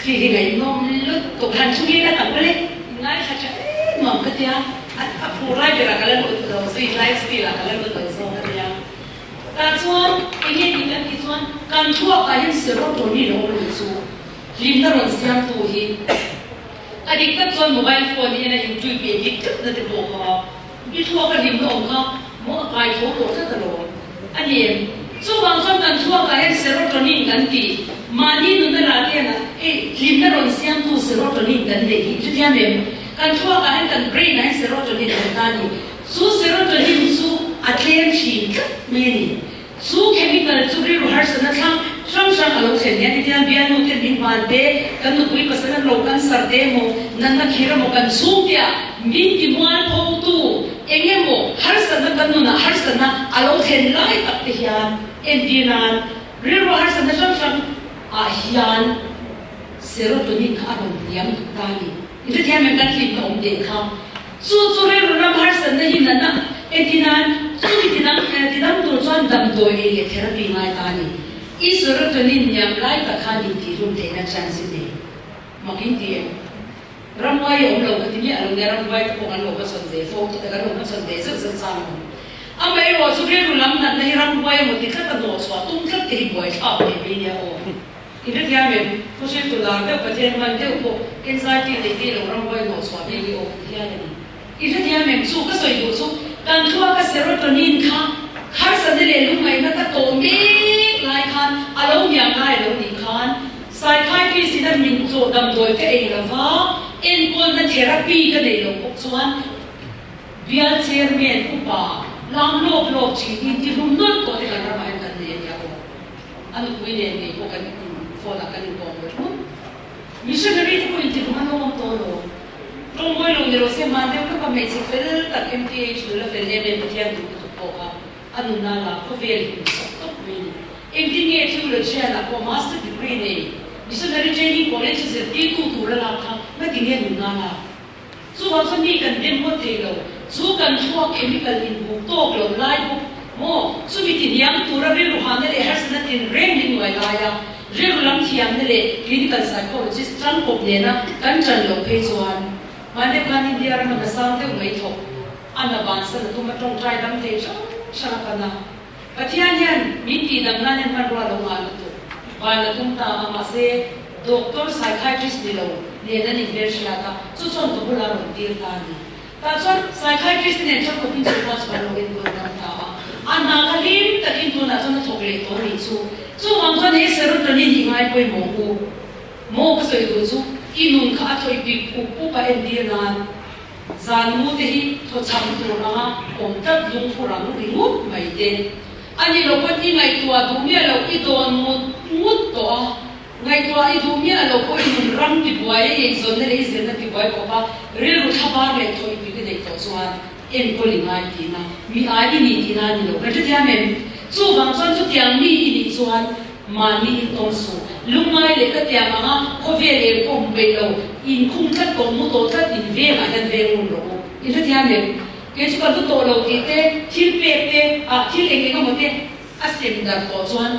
Khi hi ngaihnawm lutuk han chu ngei la tak le. Ngaithla tha em ang ka tia, a phur lai berah ka la lut lo zui, live style ah ka la lut lo zawk a nia. Tah chuan enge tih kan tih chuan kan thluakah hian serotonin a awm a nih chu, hlimna rawn siamtu hi. A dik tak chuan mobile phone hi en a youtube i dik tlat na te pawh kha i thluak a hlimna awm kha maw a kai tho tawh tlat alawm a ni em? Chuvang chuan kan thluakah hian serotonin kan tih mahni nunna lah te hian hei hlimna rawn siamtu serotonin kan neih hi chutiang em? Kan thluakah hian kan brain ah hian serotonin a awm ta a ni. Chu serotonin chu a tlem thin tlat mai a ni. Chu chemical chu rilru harsatna thlang hrang hrang. hrang a lo thlen hian hetiang bialnu ten min hman te, kan nupui pasal an lo cancer te emaw, natna khir emaw kan chhungte ah min ti mualphotu eng emaw harsatna kan nunah harsatna a lo thlen lai tak te hian entir nan rilru harsatna hrang hrang ah hian serotonin kha a rawn hniam duh ta a ni. I hrethiam em kan hlimna awm teh kha. Chu chu rilru ram harsatna hi natna entir nan chumi tidang tidang tur chuan damdawi ei leh therapy ngai ta a ni. I serotonin hniam lai tak khan intihhlum theihna chance i nei. Mak in ti em? Ramhuai a awm lo ka ti miah lo nia, ramhuai te pawh kan lo hmachhawn ve fo, kan lo hmachhawn ve zeuh zeuh chang awm. Amaherawh chu rilru lam natna hi ramhuai emaw ti tlat a hnawhchhuah tum tlat te hi buaithlak ve mai nia aw. I hrethiam em? Thuhriltu lar deuh Pathian hman deuh pawh anxiety nei te lo ramhuai hnawhchhuah vel hi awm hial a ni. I hrethiam em? Chu ka sawi duh chu kan thluaka serotonin kha harsatna leh lungngaihna ka tawh mek lai khan a lo hniam lai a lo nih khan psychiatrist in a min chaw damdawi ka ei lova enkawlna therapy ka nei lo bawk chuan bial chairman upa lam lawk lawk thin intihlum nawlh tawh te kan ramah hian kan nei a nia aw. A nupui nen ngei pawh kan in phone ah kan inkawm ve thung. Missionary te pawh intihlum an lo awm tawh lo. Tawngmawi lo ni lo se hman deuh lawka hmeichhe fel tak MTH nula fel em em Pathian duh lutuk pawh kha a nunna la khawvel him sak tawp mai a ni. Engtin nge theologian ah pawh master degree nei missionary training college a zirtirtu tur a lak kha ngati nge nunna lak? Chuvang chuan mi kan dem ngawt thei lo. Chu kan thluak chemical inbuk tawk lo lai bawk maw? Chumi ti hniam tura rilru hahna leh harsatna tinreng min nuai laia rilru lam thiamna leh clinical psychologist tangkawp nena kan ṭan loh phei chuan mahni khan India rama hna sang deuh mai thawk a na bansan a tum a ṭawngṭai dam thei hrang hrang a pan a. Pathian hian min tihdam nan hian hmanrua lo ngah lutuk van a tum ta a, mahse doctor psychiatrist ni lo nen an inhmelhriat a, chu chuan ka bulah rawn tir ta a ni. Tah chuan psychiatrist te nen ṭha khawpin chu pa chuan lo enkawl dam ta a, a hna kha hlim takin tunah chuan a thawk leh tawh a nih chu. Chuvang chuan he serotonin hi ngai pawimawh u maw ka sawi duh chu i nun kha a thawih bik up up a entir nan. Zan mu te hi thawchham tur anga awm tlat lungphu rang ringawt mai te a ni lo pawn i ngaihtuah duh miah loh i dawn ngut ngut tawh a, ngaihtuah i duh miah loh pawh i nun ram tibuai a eizawnna leh i zirna tibuai khawp a rilru thlabar leh thawih tui te neih tawh chuan enkawl i ngai tihna mi ai i nih tihna a ni lo. Kan hrethiam em? Chuvang chuan chutiang mi i nih chuan Mahni in tawng suh. Lungngai leh ka tiang anga khawvel eng pawh hmu peih lo, in khung tlat tawh, mu tawh tlat in vengah hian veng ngun rawh u. I hrethiam em? Kei chu ka hlu tawh lo tih te, thil pek te, ah thil eng eng emaw te a sem darh tawh chuan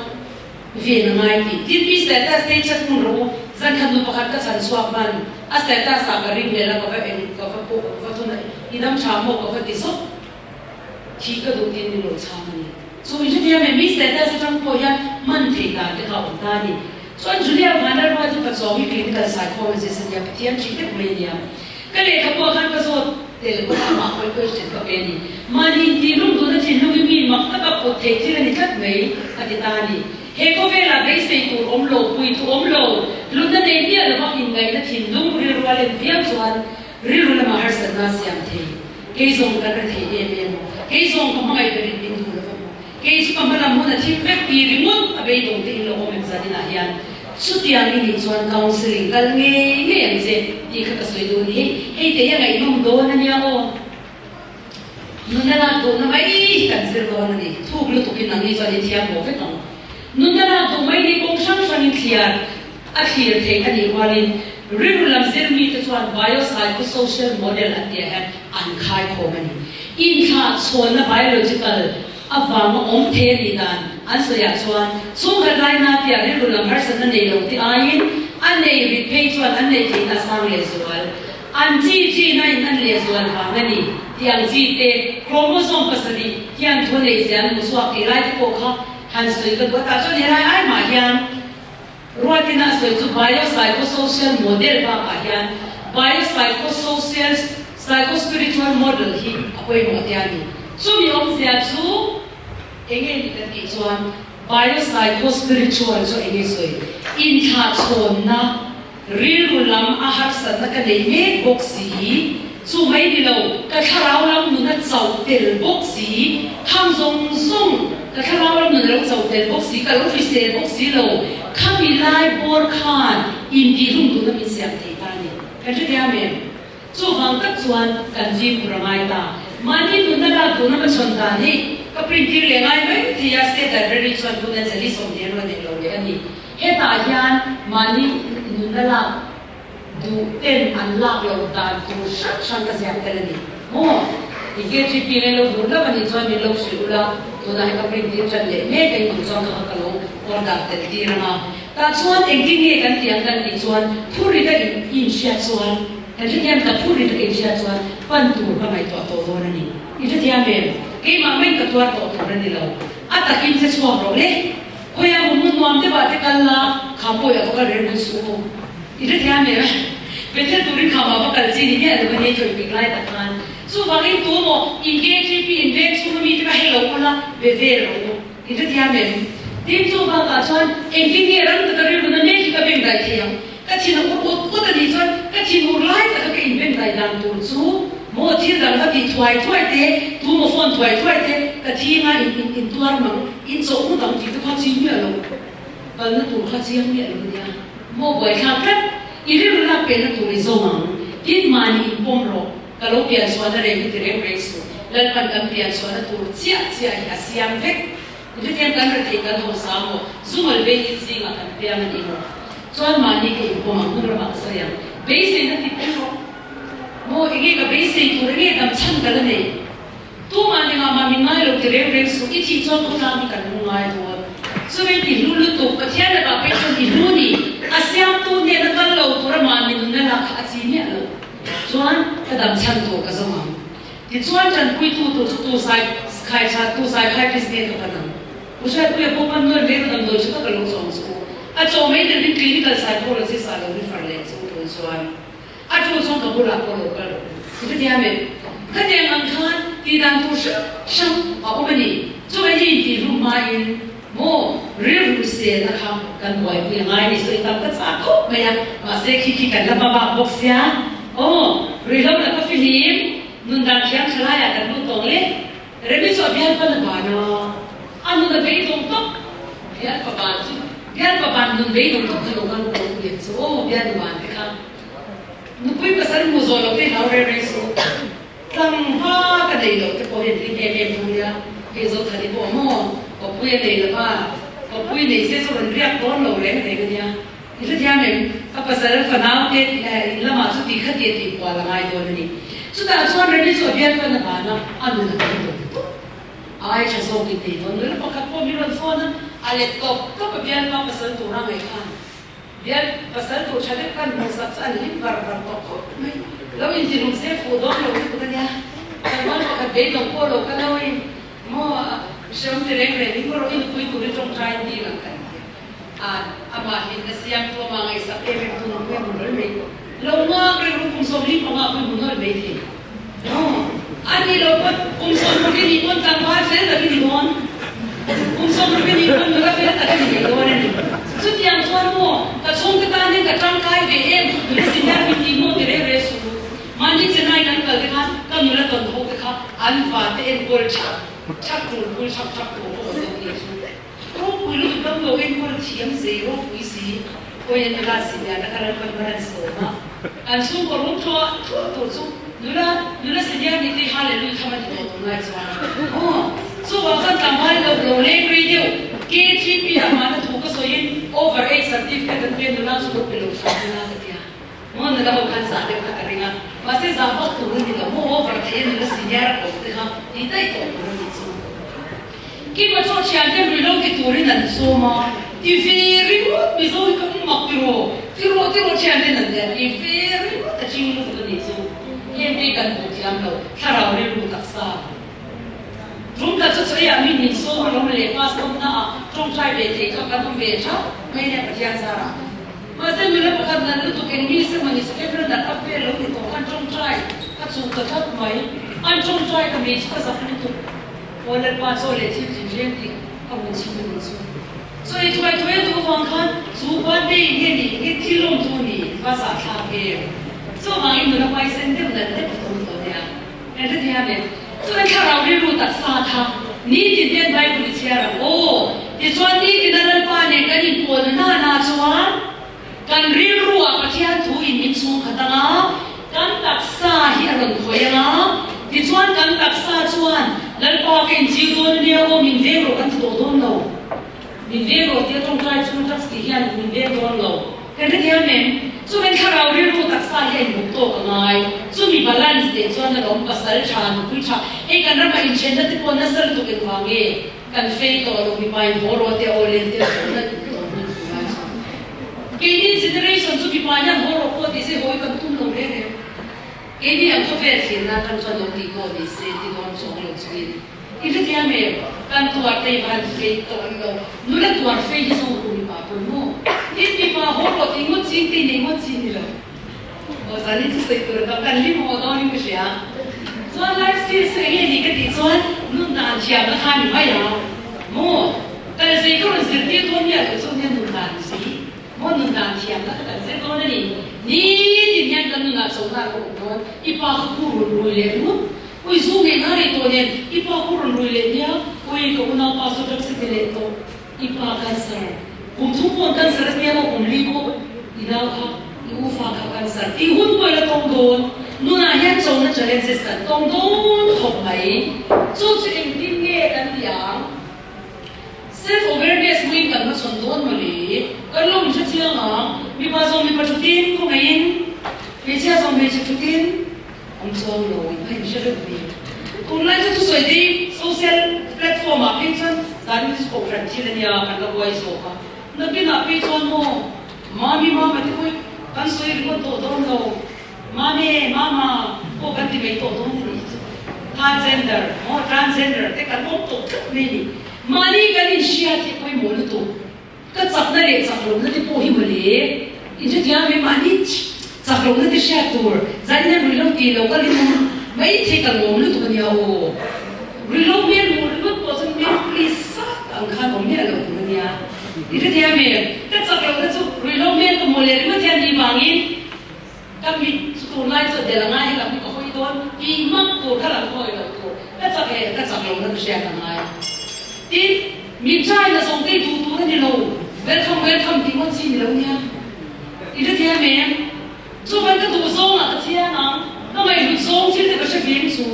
ven a ngai tih. Tin mi status te hi chat ngun rawh u. Zan khat nu pakhat ka chhan chhuak hman a status ah ka ring leh la ka va eng ka va pawh ka va thun a i dam tha maw ka va ti zawk. Thih ka duh tin min lo chhang a ni. Chu i hrethiam em? Mi status atang pawh hian hman theih dan te kha a awm ta a ni. Chuan Julia Vanlalruai chu Pachawng hi clinical psychologist a nia, Pathian ṭhi deuh mai a nia. Ka lehkhabu ah khan ka zawt tel bawk a, amah pawhin question ka pe a ni. Mahni intih lung duhna thinlung hi mi mak taka pawt theih thil a ni tlat mai, a ti ta a ni. He khawvelah beisei tur awm lo, pui tu awm lo, hlutna nei miah lova inngaihna thinlung rilru a len viau chuan rilru lamah harsatna a siam thei. Kei zawng kan ra thei em em aw. Kei zawng ka hmangaih berin min duh lo va maw. Kei chu ka hma lam hun a thim vek ti ringawt a beidawng te in lo awm em zan inah hian chutiang i nih chuan counselling kal ngei ngei ang che tih kha ka sawi duh a ni. Hei hei te hi a ngaihnawm dawn a nia aw. Nunna lak duhna mai hi kan zir dawn a ni. Thuk lutukin nangni chuan i thiam haw vek ang. Nunna lak duh mai ni kawng hrang hrangin thliar a thlir theih a nih rualin rilru lam zir mite chuan biopsychosocial model an tih ah hian an khaikhawm a ni. Inthlah chhawnna biological avanga awm thei a nih dan an sawi ah chuan chhungkhat laina tia rilru lam harsatna nei lo te aiin a nei rit phei chuan an neih theihna a sang lehzual. An chi chi na in an lehzual vang a ni tih ang chi te chromosome pasarih hian thu nei zia an hmu chhuak tih lai te pawh kha han sawi ka duh a. Tah chuan helai ai mah hian Ruatina a sawi chu biopsychosocial model bakah hian biopsychosocial psychospiritual model hi a pawimawh te a ni. Chumi awmzia chu enge ni kan tih chuan biopsychospiritual chu enge sawi inthlahchhawnna Rilru lam a harsatna ka nei mek bawk si, chu mai ni lo, ka thlarau lam nun a chauh tel bawk si, khang zawng zawng ka thlarau lam nun a lo chauh tel bawk si, ka lo hrisel bawk si lo. Khami lai bawr khan intihhlum duhna min siam thei ta a ni. Kan hrethiam em? Chuvang tak chuan kan fimkhur a ngai ta. Mahni nunna lak duhna ka chhawn dan hi ka print tir leh ngai mai thei a, State Library chuan tuna zali 20 an rawn eng lo leh a ni. Hetah hian mahni nunna lak duh ten an lak loh dan tur hrang hrang ka ziak tel a ni. Maw? I KGP ngai lo duh hlauh a nih chuan min lo hrilh ula, tunah hi ka print tir ṭan leh mek a, i duh chuan ka kha ka lo order tel tir ang a. Tah chuan engtin nge kan tih ang kan tih chuan phurrit a inhriat chuan kan hrethiam ta phurrit a inhriat chuan pan tur ka ngaihtuah tawh dawn a ni. I hrethiam em? Keimah maiin ka tuar tawh tur a ni lo. A takin che chhuak rawh le. Khawiah maw hmun nuam deuh ah te kal la, kha pawih a va kal reng reng suh u. I hrethiam em? Bethel turin kha mah va kal chi ni miah lo a ni tawih bik lai tak khan. Chuvangin tu maw in KTP in veng chhung ami te kha hei lo ula be vel rawh u. I hrethiam em? Tin chu bakah chuan engtin nge ram taka rilru na mek hi ka beng daih thei ang? Ka thin a ur ut ut a nih chuan ka thin ur lai taka ka inbeng daih dan tur chu maw thil dang va tih thuai thuai te, tu maw phone thuai thuai te, ka thinga in in intuar mang, in chawh ngut ang tih te kha chi miah lo, kalna tur kha chiang miah lo nia. Maw buaithlak tlat, i rilru lak pehna tur i zawng ang, tin mahni inpawm rawh. Ka lo pian chhuahna reng hi ti reng reng suh. Lalpan kan pian chhuahna tur chiah chiah hi a siam vek. Hetiang kan rethei kan hausa maw? Zumal veiin zingah kan piang a ni maw? Chuan mahni ka inpawm ang hmun ramah ka sawi ang. Beiseina ti pawh rawh. Maw enge ka beisei tur enge dam chhan ka la nei? Tumah ningah mah min ngai lo ti reng reng suh. I thih chuan khawtlang hi kan hmu ngai dawn. Chuvei ti hlu lutuk, Pathian lakah pek chuan i hlu ni. A siamtu hnena kal lo tura mahni nunna lak kha a chi miah lo. Chuan ka dam chhan tur ka zawng ang. Tichuan tanpuitu tur chu tu sai khai tha tu sai khai business ka pan ang. U Hriatpuia pawh pan nual mai ka damdawi tha tak a lo chawng chu. A chaw mai tel in clinical psychologist ah lo refer leh chu tun chuan a tul chuan ka bulah pawh lo kal rawh u. Khatiang em? Khatiang ang khan tih dan tur hrang hrang a awm a ni. Chu hei hi intihhlum hmain Maw, rilru selna kha kan buaipui a ngai ni sawi tam ka chak khawp mai a, mahse khi khi kan la hma bak bawk sia. Aw, ruihhlo laka fihlim, nun dan thiam tha laiah kan lut tawng le. Remi chu a bialpa na ban a, a nun a beidawng tawp. Bialpa ban chu, bialpa ban nun beidawng tawp kha lo kal lo lian chu aw, bialnu ban te kha. Nupui pasal hmu zawh lo te hlau reng reng suh. Tlangva ka nei loh te pawh hian hlim em em thung nia, hei Zothani pawh maw kawppui a nei lova, kawppui nei se chu rawn riak dawn lo reng reng a nia. I hrethiam em? Ka pasal fanau te in lamah chu ti kha ti a tih kual a ngai dawn a ni. Chutah chuan Remi chu a bial pan a ban a, a nun a tam tawp tawp. A ai tha zawk in nei dawn nula pakhat pawh min rawn phone a, a let tawp tawp a bialpa pasal tura ngaih khan. Bial pasal tur tha deuh kan hmuh sak chu an hlim var var tawh khawp mai. Lo intihlum se fuh dawn lo lutuk a nia. Tlangval pakhat beidawng pawh lo ka lo in maw hreawm ti reng reng in erawh i nupui tur i tawngtai in dil ang kan ti a. Amah hlimna siamtu amah ngaihsak em em tu nupui hmu nawlh mai. Lo nghak reng ru kum 15 pawh i hmu nawlh mai thei. Maw a nih loh pawn kum 60 i nih pawn tlangval fel tak i ni dawn. Kum 60 i nih pawn nula fel tak i ni ngei dawn a ni. Chutiang chuan maw ka chhungte tan hian ka tangkai ve em nula si hian min tih maw ti reng reng suh u. Mahni Chennai kan kal te khan ka nula tawn ho te kha an vate enkawl thak thak tur bul thak thak tur pawh an lo ti chu. Ropui lutuk dam lo enkawl thiam zei ropui si Khawiah nula si lian a kal an pan hman an sawm a, an chhungkaw rum tluah tluah tur chu nula nula si lian nih te hi hallelujah tham a ti tawh tunlai chuan aw chuvang chuan tlangval lo lo leng rei deuh KGP ah mahna thu ka sawiin over age certificate an pe nula chu lo pe lo hram ila ka tia maw nula ho khan zah deuh kha ka ring a mahse zah vak tur a ni lo maw over theih a nula senior a kawm te kha tih daih tawh tur a nih chu. Kima chu thiante rui lo ti turin an sawm a, ti ve ringawt Mizo hi ka mak tiraw, tiraw tiraw thianten an tia ti ve ringawt a ching lutuk a nih chu. Heng te kan hmuh thiam lo, thlarau rilru taksa. Tum khat chu chawia mi min sawm a lawm leh pastor na ah tawngtai ve thei kha kan awm ve thap mai nia Pathian zarah. Mahse nula pakhat nalh lutuk eng mi se mawni Secretary nalh up vel lo ni tawh khan tawngtai ka chuh ta tlat mai. An tawngtai ka mei chu ka zak lutuk. Aw Lalpa chaw leh thil thin reng tih ka hun chhim a nih chu. Chaw ei thuai thuai a duh avang khan chu birthday nge ni nge thil lawm thu ni va zah thlak em. Chuvangin nula hmaisen deuh nalh deuh ka tum tawh nia. Kan hrethiam em? Chuan thlarau rilru taksa kha nitin hian Bible i chhiar ang aw. Tichuan nitin a Lalpa nen kan inpawlna nana chuan kan rilruah Pathian thu in min chhungkhat anga kan taksa hi a rawn khawih anga, tichuan kan taksa chuan Lalpa ka inchil dawn ania aw min veng rawh kan ti tawh dawn lo. Min veng rawh tia tawngtai chu drugs tih hian min veng dawn lo. Kan hrethiam em? Chumin thlarau rilru taksa hi a inbuk tawk a ngai. Chumi balance teh chuan a lawm pasal tha, nupui tha. Hei kan ramah inthenna te pawh nasa lutuk engvang nge kan fei tawh lo mipa in haw rawh te aw len te a haw nalh duh tawh hmun tur lai chuan. Keini generation chu mipa hian haw rawh pawh ti se hawi kan tum lo reng reng. Keini ang khawvel thirna atang chuan lo tih pawh ni se ti dawn chuang lo chungin. I hrethiam em? Kan tuar te hi han fei tawh lo. Nula tuar fei hi zawng ru mipa pawn maw? Tin mipa haw rawh tih ngawt ching te nei ngawt chi ni lo. Aw zan hi chu sawi tur a tam kan hlim haw dawn in ka hria. Chuan life skills chu enge ni ka tih chuan nun dan thiamna kha ni mai ang maw? Kal zei ka rawn zirtir dawn nia loh chu nia nun dan zei maw nun dan thiamna kha kan zir dawn a ni. Nitin hian kan nunah chona ka awm dawn. I pa kha khu run rui leh ringawt. Ui zu ngei na rei tawh nen i pa ku rawn rui leh nia, ui ka unaupa saw drugs a ti leh tawh, i pa cancer, kum thum pawn cancer a tia maw kum li pawh i nau kha i u fa kha cancer tih hun pawh i la tawng dawn, nunah hian chona challenges kan tawng dawn khawp mai, chu chu engtin nge kan ti ang? Self awareness hmangin kan hmachhawn dawn maw le? Kan lo inhre chiang ang, mipa zawng mipa thutin khawngaihin, hmeichhia zawng hmeichhe thutin. Awm chuang lo in a inhre reuh mai. Tunlai chu thusawi te hi social platform ah phei chuan zan hi kohhran thil a nia kan la buai zawk a. Nakinah phei chuan maw Mami mama te pawh kan sawi ringawt tawh dawn lo, Mame mama pawh kan ti mai tawh dawn a nih chu. Third gender maw transgender te kan awm tawh tlat mai a ni. Mahni kan inhriat hi pawimawh lutuk. Ka chakna leh chak lohna te pawh hi mawle, in hrethiam em? Mahni chak lohna te hriat tur zanin a ruihlo tih lo ka rin awm mai thei ka lawm lutuk a nia aw. Ruihlo hmel hmuh ringawt pawh chuan hmel please sat ang khan awm miah lo tur a nia. In hrethiam em? Ka chak lohna chu ruihlo hmel ka hmuh leh ringawt hian ni vangin ka mit chu tunlai chu a del a ngai helam hi ka hawi dawn tih hmak tur kha lang hawi loh tur ka chak leh ka chak lohna ka hriat a ngai. Tin, min China zawng te duh tur a ni lo, welcome welcome tih ngawt chi ni lo nia. I hrethiam em? Chuvan ka duh zawngah ka chiang ang, ka ngaihhlut zawng thil te ka hre veng chu.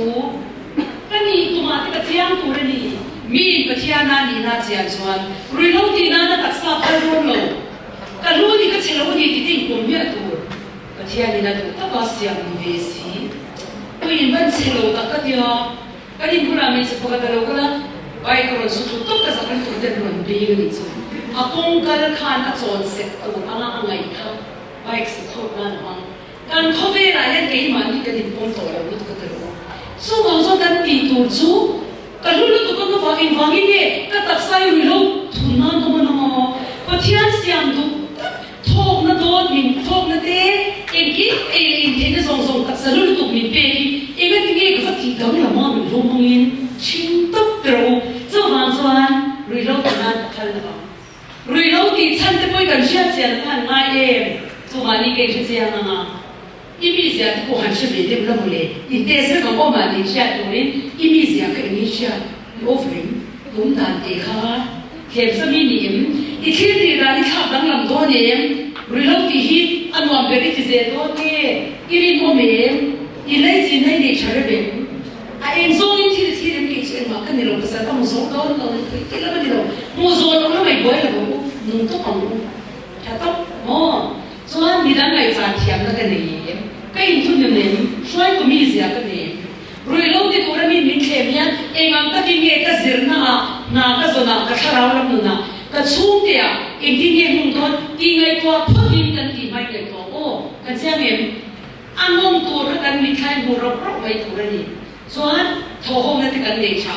Ka nih tumah te ka chiang tur a ni. Miin Pathiana nihna chian chuan ruihhlo tih nana taksa phal dawn lo. Ka lu ni ka che lo a ni tih te inpawm miah tur. Pathianin a duh taka siam ni ve si. Puiin ban che lo tak ka tia. Kan inbulah hmeichhe pakhat a lo kal a, bike a rawn su thut tawp ka zak lutuk ten rawn beng a nih chu. A kawng kal khan a chawn sek tur anga a ngaih kha bike su thlawt nan a hmang. Kan khawvelah hian keimahni kan inpawm tawh lo lutuk a ti lo. Chuvang chuan kan tih tur chu ka hlu lutuk a ngavang engvangin nge ka taksa i ruihlo thun nan ka hman ang aw? Pathian siam duh tak Thawkna dawn min thawkna te engkim ei leh intheihna zawng zawng taksa lu lutuk min pek hi engati nge ka va tih dang lo maw ruihhlo hmangin chhing tawp ta rawh u. Chuvang chuan ruihhlo ti nan ka phal lo ang. Ruihhlo tih chhan te pawh hi kan hriat chian kha an ngai em? Chuvang ni ka inhre chiang ang a. I mizia te pawh han hre ve deuh la mawle, i test vek ang aw mahni hriat turin i mizia kha eng nge hriat i off reng tum dan teh kha thlem sa mi ni em? I thil tih dan i thlak danglam dawn em? Ruihhlo tih hi a nuam ber i ti zel dawn nge? I rinawm em? I lei chin na i nei tha reuh em? A eng zawngin thil i thlir em kei chu engmah ka ni lo, pasal ka hmu zawng dawn lo, nupui tih lam a ni lo, hmuh zawh loh lamah i buai lo ang u, nung tawp ang u, tha tawp maw? Chuan midang ngaihzan thiamna ka nei em? Ka inthunun em? Hruaitu mizia ka nei em? Ruihlo ti tura mi min thlem hian eng ang takin nge ka zirna ah, hna ka zawn ah, ka thlarau lam nun ah, ka chhungte ah engtin nge hmun dawn tih ngaihtuah phawt in kan tih hmai ngaihtuah aw kan chiang em? A nawm tur kha kan mitthla in hmu rawk rawk mai tur a ni. Chuan thawhawmna te kan nei tha.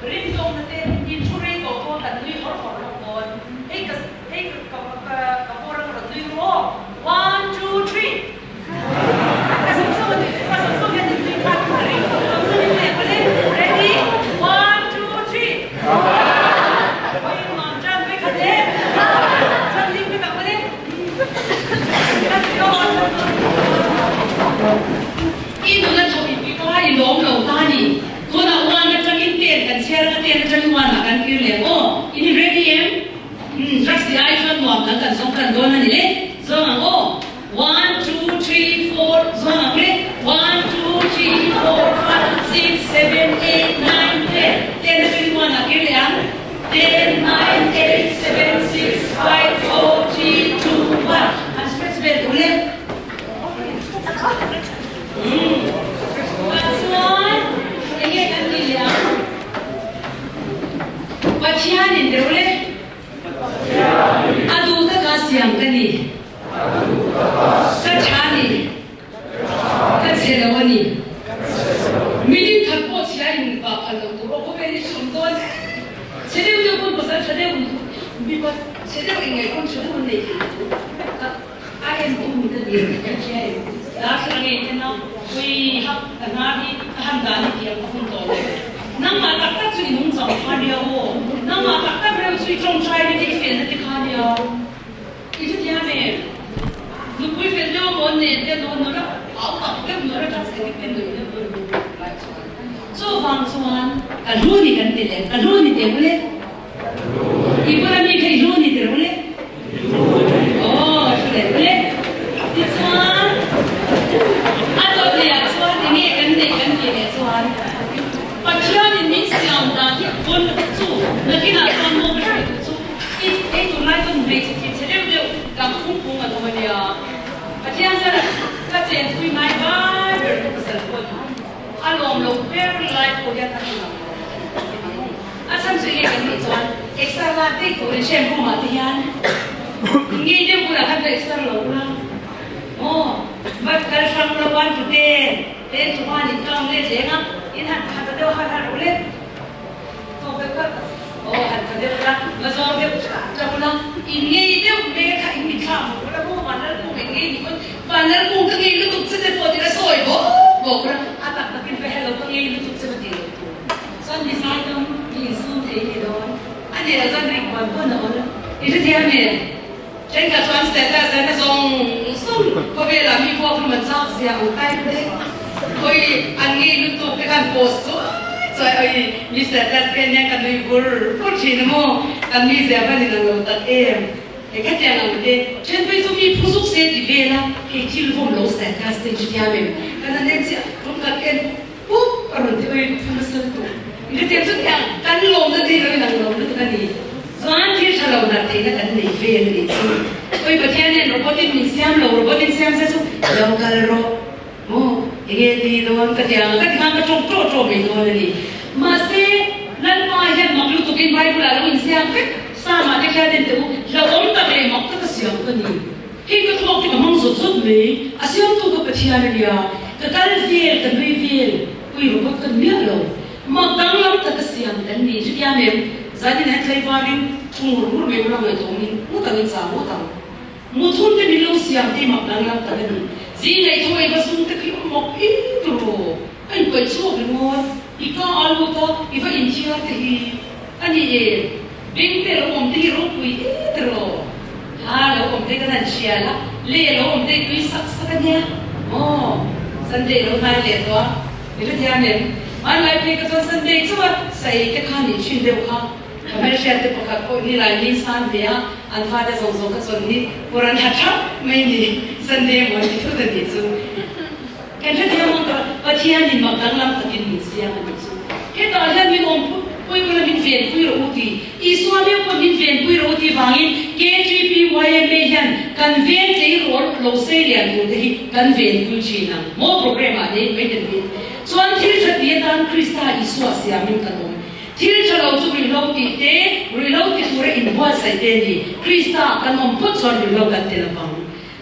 Rinzawmna te in thu rei tawh pawh kan nui hawr hawr lawk dawn. Hei ka hei ka ka ka bawr ang rawn nui ru aw. One two three. Ka zawng zawng a ni ka zawng zawng hian in nui khan ka ring. Zawng zawng in leh pale. Ready one two three. Hawi nuam tan vek a le. Chuan ling vek ang pale. Kan dawn. I nuna thawk i pi kai i lawm lo ta ni. Tunah uan atangin ten kan chhiar anga ten atangin uanah kan kir leh aw. In i ready em? kan zawng tan dawn a ni le. Zawng ang aw. One, two, three, four, zawng ang le. One, two, three, four, five, six, seven, eight, nine, ten. Ten atangin one ah kir leh ang. Ten, nine, eight, seven, six, five, four, three, two, one. An stretch vel duh le. Umm. Tah chuan enge kan tih leh ang? Pathianin deuh le. A duh taka siam ka ni. Ka tha ni. Ka chhe lo a ni. Milim khat pawh chhia in pa phal lo tur aw khawvel hi hreawm dawn em. Chhe deuh deuh pawn pasal tha deuh mipa chhe deuh ingaih pawn tha deuh an nei thei tur. A en tu mi ka ni kan hria em? Darthla ngei te nau pui hak ka hnar hi ka han dan hi thiam ka hun tawh lo. Nangmah tak tak chu i nung chang kha nia aw. Nangmah tak tak reuh chu i tawngtai na te i felna te kha nia. I hrethiam em? Nupui fel deuh maw nen te nawn nawr a au tak deuh nawr a tak se te nuih deuh dawn a lai chuan. Chuvang chuan ka hlu ni kan ti leh ka hlu ni teh ule. I bula mi kha i hlu ni tirh ule? Aw, hlu leh ule. Tichuan, a dawtleiah chuan enge kan neih kan tih leh chuan, Pathianin min siam dan hi pawn chu nakinah chuan maw ka hruai duh chu i ei tur lai chuan hmeichhe thinchhe deuh deuh dang phung phung an awm a nia. Pathian zara ka chenpui ngai vai ber ka pasal pawh a ni. A lawm lo ber lai pawh hian a ṭha lo. A chhan chu enge kan nih chuan exer lak daih turin shampoo mah te hian ngei deuh bulah khan ka exer lo ula maw but kal hrang lo an tute ten chu khan in tawng let leng a in han khat a deuh har har u let tawk deuh kha aw han tha deuh ula va zawng deuh tha ula in ngei deuh hmel kha in mitthla hmuh ula maw vanlalkung in ngei ni pawn vanlalkung ka ngei lutuk che te pawh tila sawi bawk bawk ula a tak takin va hello ka ngei lutuk che va tih loh tur. Chuan mi zaidam mi insum thei ni dawn a ni lo chuan rik buan buan a awl. I hrethiam em? Thenkhat chuan status en a zawng zawng khawvelah mi vuak hlum an chak zia ang type te oi an ngei lutuk te khan post chuai chuai oi mi status te ania ka nui bur bur thin a maw kan mi zia van in ang lo tak em he khatiang ang te thenpui chu mi phu zuk se ti vel a hei thil vawm lo status te i hrethiam em? Kan han en chiah tumkhat en Pup a rawn ti ui ka phun nasa lutuk. I hrethiam chu tiang kan lawmna te hi lo inang lo lutuk a ni. Chuan thil tha lo darh theihna kan nei vel a nih chu. Ui Pathian hian robot in min siam lo, robot in siam se chu lo kal rawh maw enge ti dawn ka ti ang ka ti khan ka tawng tawh tawh mai dawn a ni. Mahse Lalpa hian mak lutuk in Bible ah lo insiam vek Psalm ah te khian en teh u, hlauhawm tak leh mak taka siam ka ni. Hei ka thawk hi ka hmang zawt zawt mai, a siamtu ka Pathian a nia, ka kal vel, ka nui vel, pui robot ka ni miah lo. Mak danglam tak a siam kan ni, chutiang em? Zanin hian tlaivarin thu ngur ngur mai ula ngaihtuahawmin ngawt ang in chang ngawt ang. Muthun te min lo siam te hi mak danglam tak a ni. Zing ngaih tho ei va zung te khi mak in turu, a inpaih chhuak ringawt, i ka a lut a, i va inthiar te hi a ni em? Beng te lo awm te hi ropui e tiraw? Ha lo awm te kan han hrial a, le lo awm te tui sak sak a nia maw? Sunday lo hnai leh tawh a, i hrethiam em? Hmanlai phei ka chuan Sunday chauh a sai te khan in hrin deuh kha. Ka hmelhriat te pakhat pawh ni lai ni san ve a, an fate zawng zawng ka chuan ni kawr an ha thap mai ni Sunday maw an ti thut a nih chu. Kan hrethiam ang tawh, Pathianin mak danglam takin min siam a nih chu. Hetah hian min awm pui ula min venpui rawh u ti. Isua meuh pawh min venpui rawh u tih vangin KTPYMA hian kan ven tleirawl lo sei lian tur te hi kan venpui thin ang. Maw programme ah nei mai ten min chuan thil tha ti atan Krista Isua siamin kan awm. Thil tha lo chu ruihhlo tih te, ruihhlo ti tura inbuatsaih te ni. Krista kan awm phawt chuan ruihhlo kan ti lovang.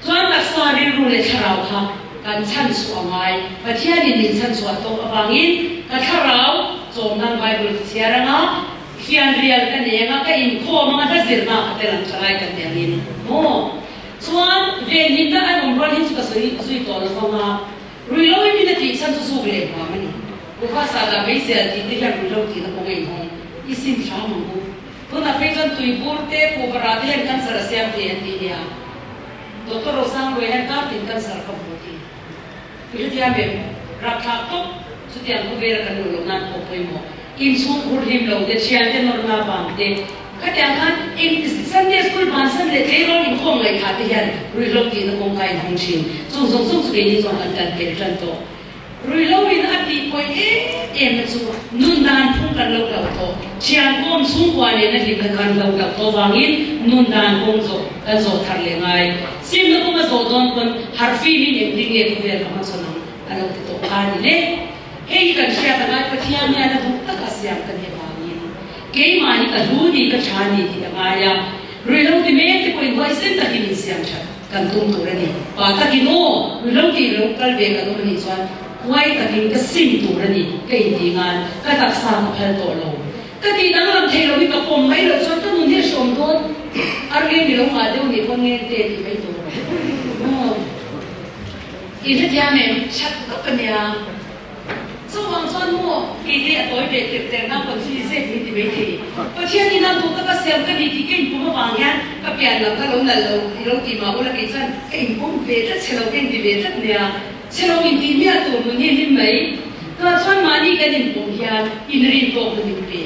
Chuan taksa rilru leh thlarau kha kan chhan chhuah a ngai. Pathianin min chhan chhuah tawk avangin ka thlarau chawm nan Bible ka chhiar anga, fianrial ka nei anga, ka inkhawm anga, hla zirna ka tel ang thalai kan ti angin maw? Chuan venhimna an awm rual hi chu ka sawi zui tawh lo vang a, ruihlo hi min a tih chhan chu zuk leh huam a ni. Kuhva sahdah meizial tih te hian ruihlo tihna kawng a inhawng i sim hram ang u. Tunah phei chuan tuibur te, kuhva rah te hian cancer a siam thei an ti nia. Doctor Rosangluai hian kar tin cancer ka hmu ti. I hrethiam em? Rapthlak tawp chutiang khawvela kan luh loh nan pawh pawimawh. Inchhung khur hlim lo te, thiante nawrna vang te. Khatiang khan eng Sunday school bansan leh tleirawl inkhawm ngaihthah te hian ruihhlo tihna kawngka in hawng thin. Chung zawng zawng chu keini chuan kan kal pel tan tawh. Ruihhlo in a tih pawi em em na chu nun dan phung kan lo hlauh tawh. Thian kawm chhungkua nena hlimna kan lo hlauh tawh vangin nun dan kawng zawh kan zawh thar leh ngai. Simna kawng a zawh dawn pawn harhfimin engtin nge khawvel ka hmachhawn ang a lo ti tawh kha a ni le. Hei hi kan hriat a ngai Pathian hian a duh taka siam ka nih avangin keimah hi ka hlu ni ka tha ni tih a ngai a, ruihhlo ti mek te pawhin huaisen takin insiam that kan tum tur a ni. Pa takin aw, ruihhlo tih lo kal ve kan awm a nih chuan huai takin ka sim tur a ni ka intih ngan ka taksa ka phal tawh lo. Ka tih danglam thei lo hi ka pawm mai loh chuan ka nun hi a hrawm dawn. Arngeng ni lo ngah deuh nih pawn ngeng te tih mai tur. Aw. I hrethiam em? That tak a nia. Chuvang chuan maw kei te a tawi ve tirh ter na pawn zet min ti mai thei. Pathian in a duh taka siam ka ni tih ka inpawm avang hian ka pian lam kha lo nalh lo i lo ti mah ula kei chuan ka inpawm ve tlat chhe lo ka inti ve tlat nia. Chhe lo intih miah tur nun hi hlim mai. Tunah chuan mahni kan inpawm hian inrin tawk na min pe.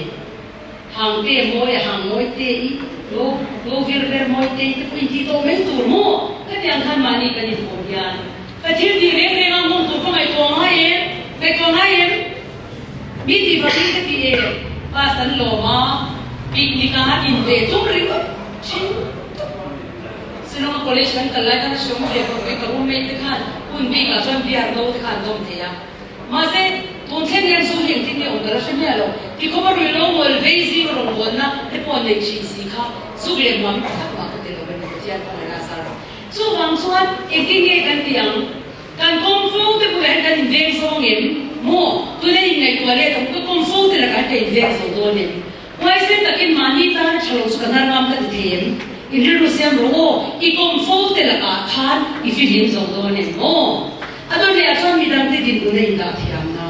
Hang te mawi a hang mawi te i lo lo vir ver mawi te i te pawh intih tawh mai tur maw? Khatiang khan mahni kan inpawm hian ka thil tih reng reng a mawng tur ka ngaihtuah ngai em? Ngaihtuah ngai em? Mi tih vak in ka ti e, bus an lawm a, picnic a in ve tum ringawt thin tuk. Shillong a college kan kal lai khan a hreawm ve khawp mai, ka roommate te khan hun bik ah chuan beer no te khan an dawm thei a. Mahse, tun thleng hian zu hi engtin nge awm ka la hre miah lo. Ti khawpa rui lo ngawl vei zing rawn bawnna te pawh nei thin si kha zuk leh hmuam hi pakhat mah ka ti lo a ni, Pathian kawng a la zar a. Chuvang chuan engtin nge kan ti ang? Kan kawm fo te bulah hian kan inveng zawng em? Maw? Tuna inngaihtuah leh ka ka kawm fo te lakah hian ka inveng zo dawn em? Huaisen takin mahni tan tha lo chu ka nar ngam ka ti thei em? In rilru siam rawh aw, i kawm fo te lakah khan i fihlim zo dawn em maw? A dawn leh ah chuan midangte dinhmun a indah thiam na.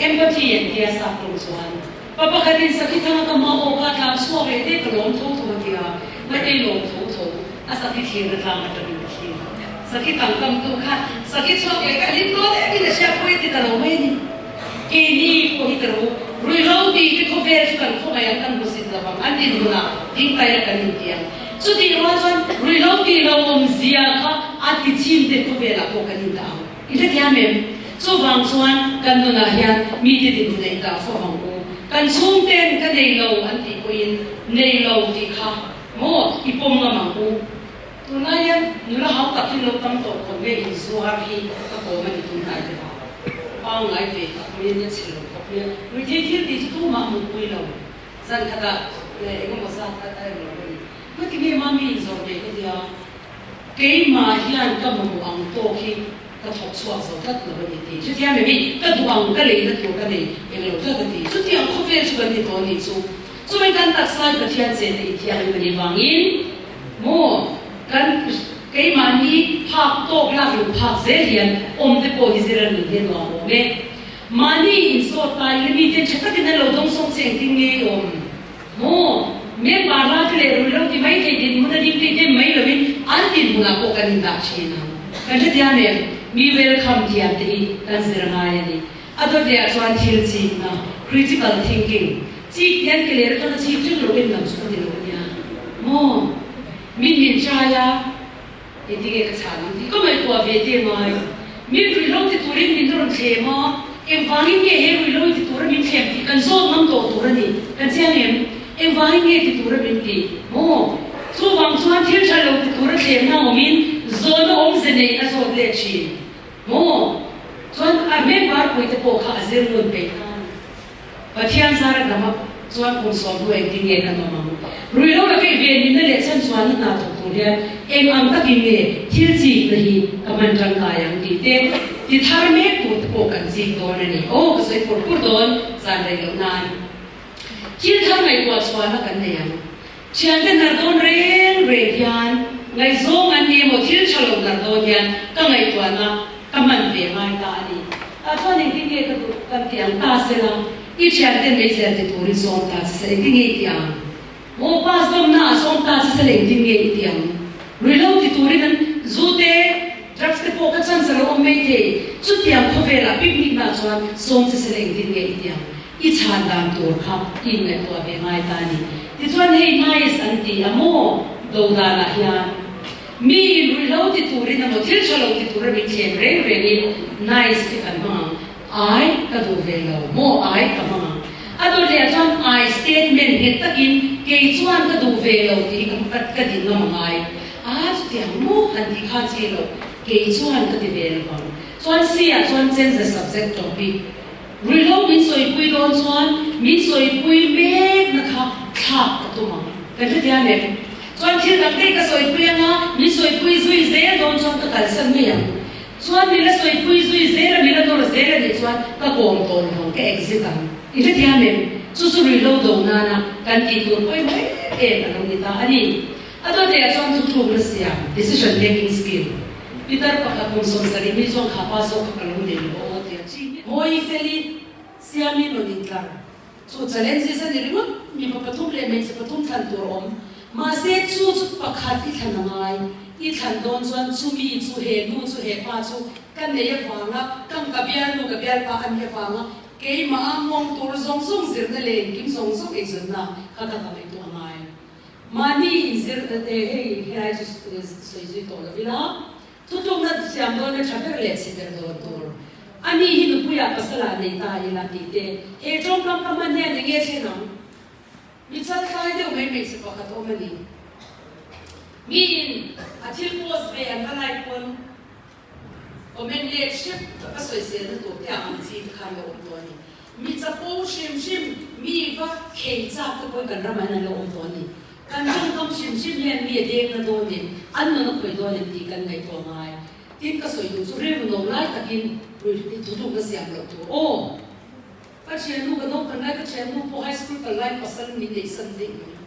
Empathy an tia sak lo chuan pa pakhatin sakhi thanga ka hma aw kha tlang chhuak leh te ka lawm tho tho a tia, Matei lawm tho tho a sakhi thlir na tlang atangin ka thlir. Sakhi tang kam tu kha sakhi chhuak leh ka hlim dawn em in a hriat pawh i ti ta lo mai a ni. Keini pawh hi ka ru ruihhlo tih te khawvel chu kan khawngaih ang kan hmusit lo vang an dinhmunah ding taia kan inti ang. Chutih rual chuan ruihhlo tih lo awmzia kha a ti chim te khawvelah pawh kan indah ang. I hrethiam em? Chuvang chuan kan nunah hian mite dinhmun a indah fo ang u. Kan chhungten ka nei lo an tih pawhin nei lo tih kha maw i pawm ngam ang u. Tunlai hian nula hau tak hi lo tam tawh khawp nge inzuar hi ka kawm a ni tunlai deuh a. Pangngai ve tak mai a nia chhe lo khawp mai a. Ruithei thil tih chu tumah mutpui lo. Zan khatah eng emaw zat a rem lo a ni. Hmati nge mami inzawrh ve ka tia, keimah hian ka mamawh ang tawk hi ka thawk chhuak zo tlat lo a ni tih. Chutia mimi ka duh ang ka leina tur ka nei eng lo tlat a ti. Chutiang khawvel chu kan ni tawh a nih chu. Chumi kan taksa hi Pathian chenna inthianghlim a nih vangin maw kan keimahni phak tawk lak lo phak zel hian awm te pawh hi zir a nun hi a nuam awm e. Mahni insawt ta ila miten tha takin an lo dawng sawk che engtin nge i awm maw? Member la te leh rui lo ti mai thei dinhmun a ding tei dem mai lovin an dinhmunah pawh kan indah thin ang. Kan hrethiam em? Mi welcome thiam te hi kan zir ngai a ni. A dawt leh ah chuan thil chikna, critical thinking, chik hian ke leh atanga chik reng lo en lam chu ka ti lo a nia maw? Min min trai a, engtin nge ka chhan ang tih ka ngaihtuah ve te ngai. Min ruihhlo ti turin min rawn thlem a, engvangin nge he ruihhlo i ti tura min thlem tih kan zawt ngam tawh tur a ni. Kan chiang em? Engvangin nge ti tura min ti maw? Chuvang chuan thil tha lo ti tura thlemna awmin zawhna awmze neih a zawt let thin. Maw? Chuan a member pui te pawh kha a zir ngun peih ta a ni. Pathian zara dama chuan kum 10 engtin nge kan awm ang? Rui lo laka i venhimna leh chhan chuanna hna thawk tur hian eng ang takin nge thil chikna hi ka hman tangkai ang tih te ti thar mek tur te pawh kan chik dawn a ni. Aw ka sawi pur pur dawn zan rei loh nan thil thar ngaihtuah chhuahna kan nei ang. Thiante hnar dawn reng reng hian ngaihzawng an ni emaw thil tha lo hnar dawn hian ka ngaihtuahna ka hman ve ngai ta a ni. Tah chuan engtin nge ka duh kan ti ang ta sela, i thianten meizial ti turin sawm ta che sela engtin nge i ti ang? Maw pass dawmna ah sawm ta che sela engtin nge i ti ang? Ruihhlo ti turin an zu te, drugs te pawh ka chance a lo awm mai thei. Chutiang khawvelah picnic na chuan sawm che sela engtin nge i ti ang? I chhan dan tur kha i inngaihtuah ve ngai ta a ni. Tichuan hei Nice an ti a maw do danah hian mi in ruihhlo ti turin emaw thil tha lo ti tura min thlem reng rengin Nice hi kan hmang ang. Ai ka duh ve lo maw ai ka hmang ang. A dawt leh ah chuan I statement nghet takin kei chuan ka duh ve lo tih hi ka ka din ngam a ngai. A chutiang maw han tih kha chi lo kei chuan ka ti ve lo vang. Chuan C ah chuan change the subject topic. Ruihhlo min sawipui dawn chuan min sawipui mekna kha thlak ka tum ang. Kan hrethiam em? Chuan thil dang daih ka sawipui anga min sawipui zui zel dawn chuan ka kalsan mai ang. Chuan min la sawipui zui zel a, min la nawr zel a nih chuan ka kawm tawh lo vang, ka exit ang. I hrethiam em? Chu chu ruihhlo do nana kan tih tur pawimawh em em a lo ni ta a ni. A dawteh ah chuan thuthlukna siam, decision making skill, pitar pakhat kum 70 mi chuan kha pa zawk kha ka lo nei lo aw tia chi miah. Mawi feli siamin rawn intlar chu challenges a ni ringawt, mipa pathum leh hmeichhe pathum thlan tur awm. Mahse chu chu pakhat i thlan a ngai, i thlan dawn chuan chumi chu he nu chu he pa chu ka nei avanga ka ka bialnu ka bialpa a nih avanga keimah a nghawng tur zawng zawng zirna leh engkim zawng zawng eizawnna kha ka ka ngaihtuah a ngai. Mahni inzir te hei helai chu sawi zui tawh lo ila, thutlukna thiam dawna tha ber leh chhe ber dawn tur a ni hi nupuiah pasalah nei ta ila tih te he tawngkam ka hman hian eng nge thlen ang? Mi chaltlai deuh mai hmeichhe pakhat awm a ni. Miin a thil post ve an va like pawn comment let hrep ka sawiselna tur te ang ang chi te khan lo awm tawh a ni. Mi chapo hrim hrim, mi va khei chak te pawhin kan ramah hian an lo awm tawh a ni. Kan tawngkam hrim hrim hian mi a dengna dawn em, an nun a khawih dawn em tih kan ngaihtuah ngai. Tin, ka sawi duh chu rilru no lai takin thutlukna siam loh tur aw. Ka thiannu ka naupang lai, ka thiannu pawh high school kal lai pasal min neihsan daih mai.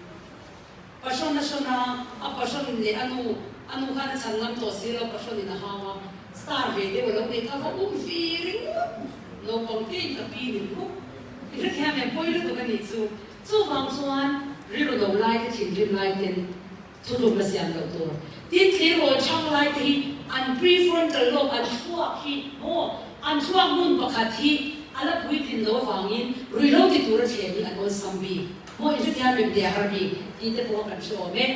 Passion a hrawn a, a passion leh a nu, a nu khan a chhan ngam tawh si lo, passion in a hau a, star ve deuh a lo nei kha va um ve ringawt, naupang te in ka pi ni ringawt. I hrethiam em, pawi lutuk a nih chu. Chuvang chuan rilru do lai te thinrim lai ten thutlukna siam loh tur. Tin, tleirawl chhang lai te hi an prefrontal lobe, an thluak hi maw, an thluak hmun pakhat hi a la puitlin lo avangin ruihhlo ti tura thlem hi an awlsam bik. Maw i hrethiam em tih a har bik tih te pawh kan hre awm e.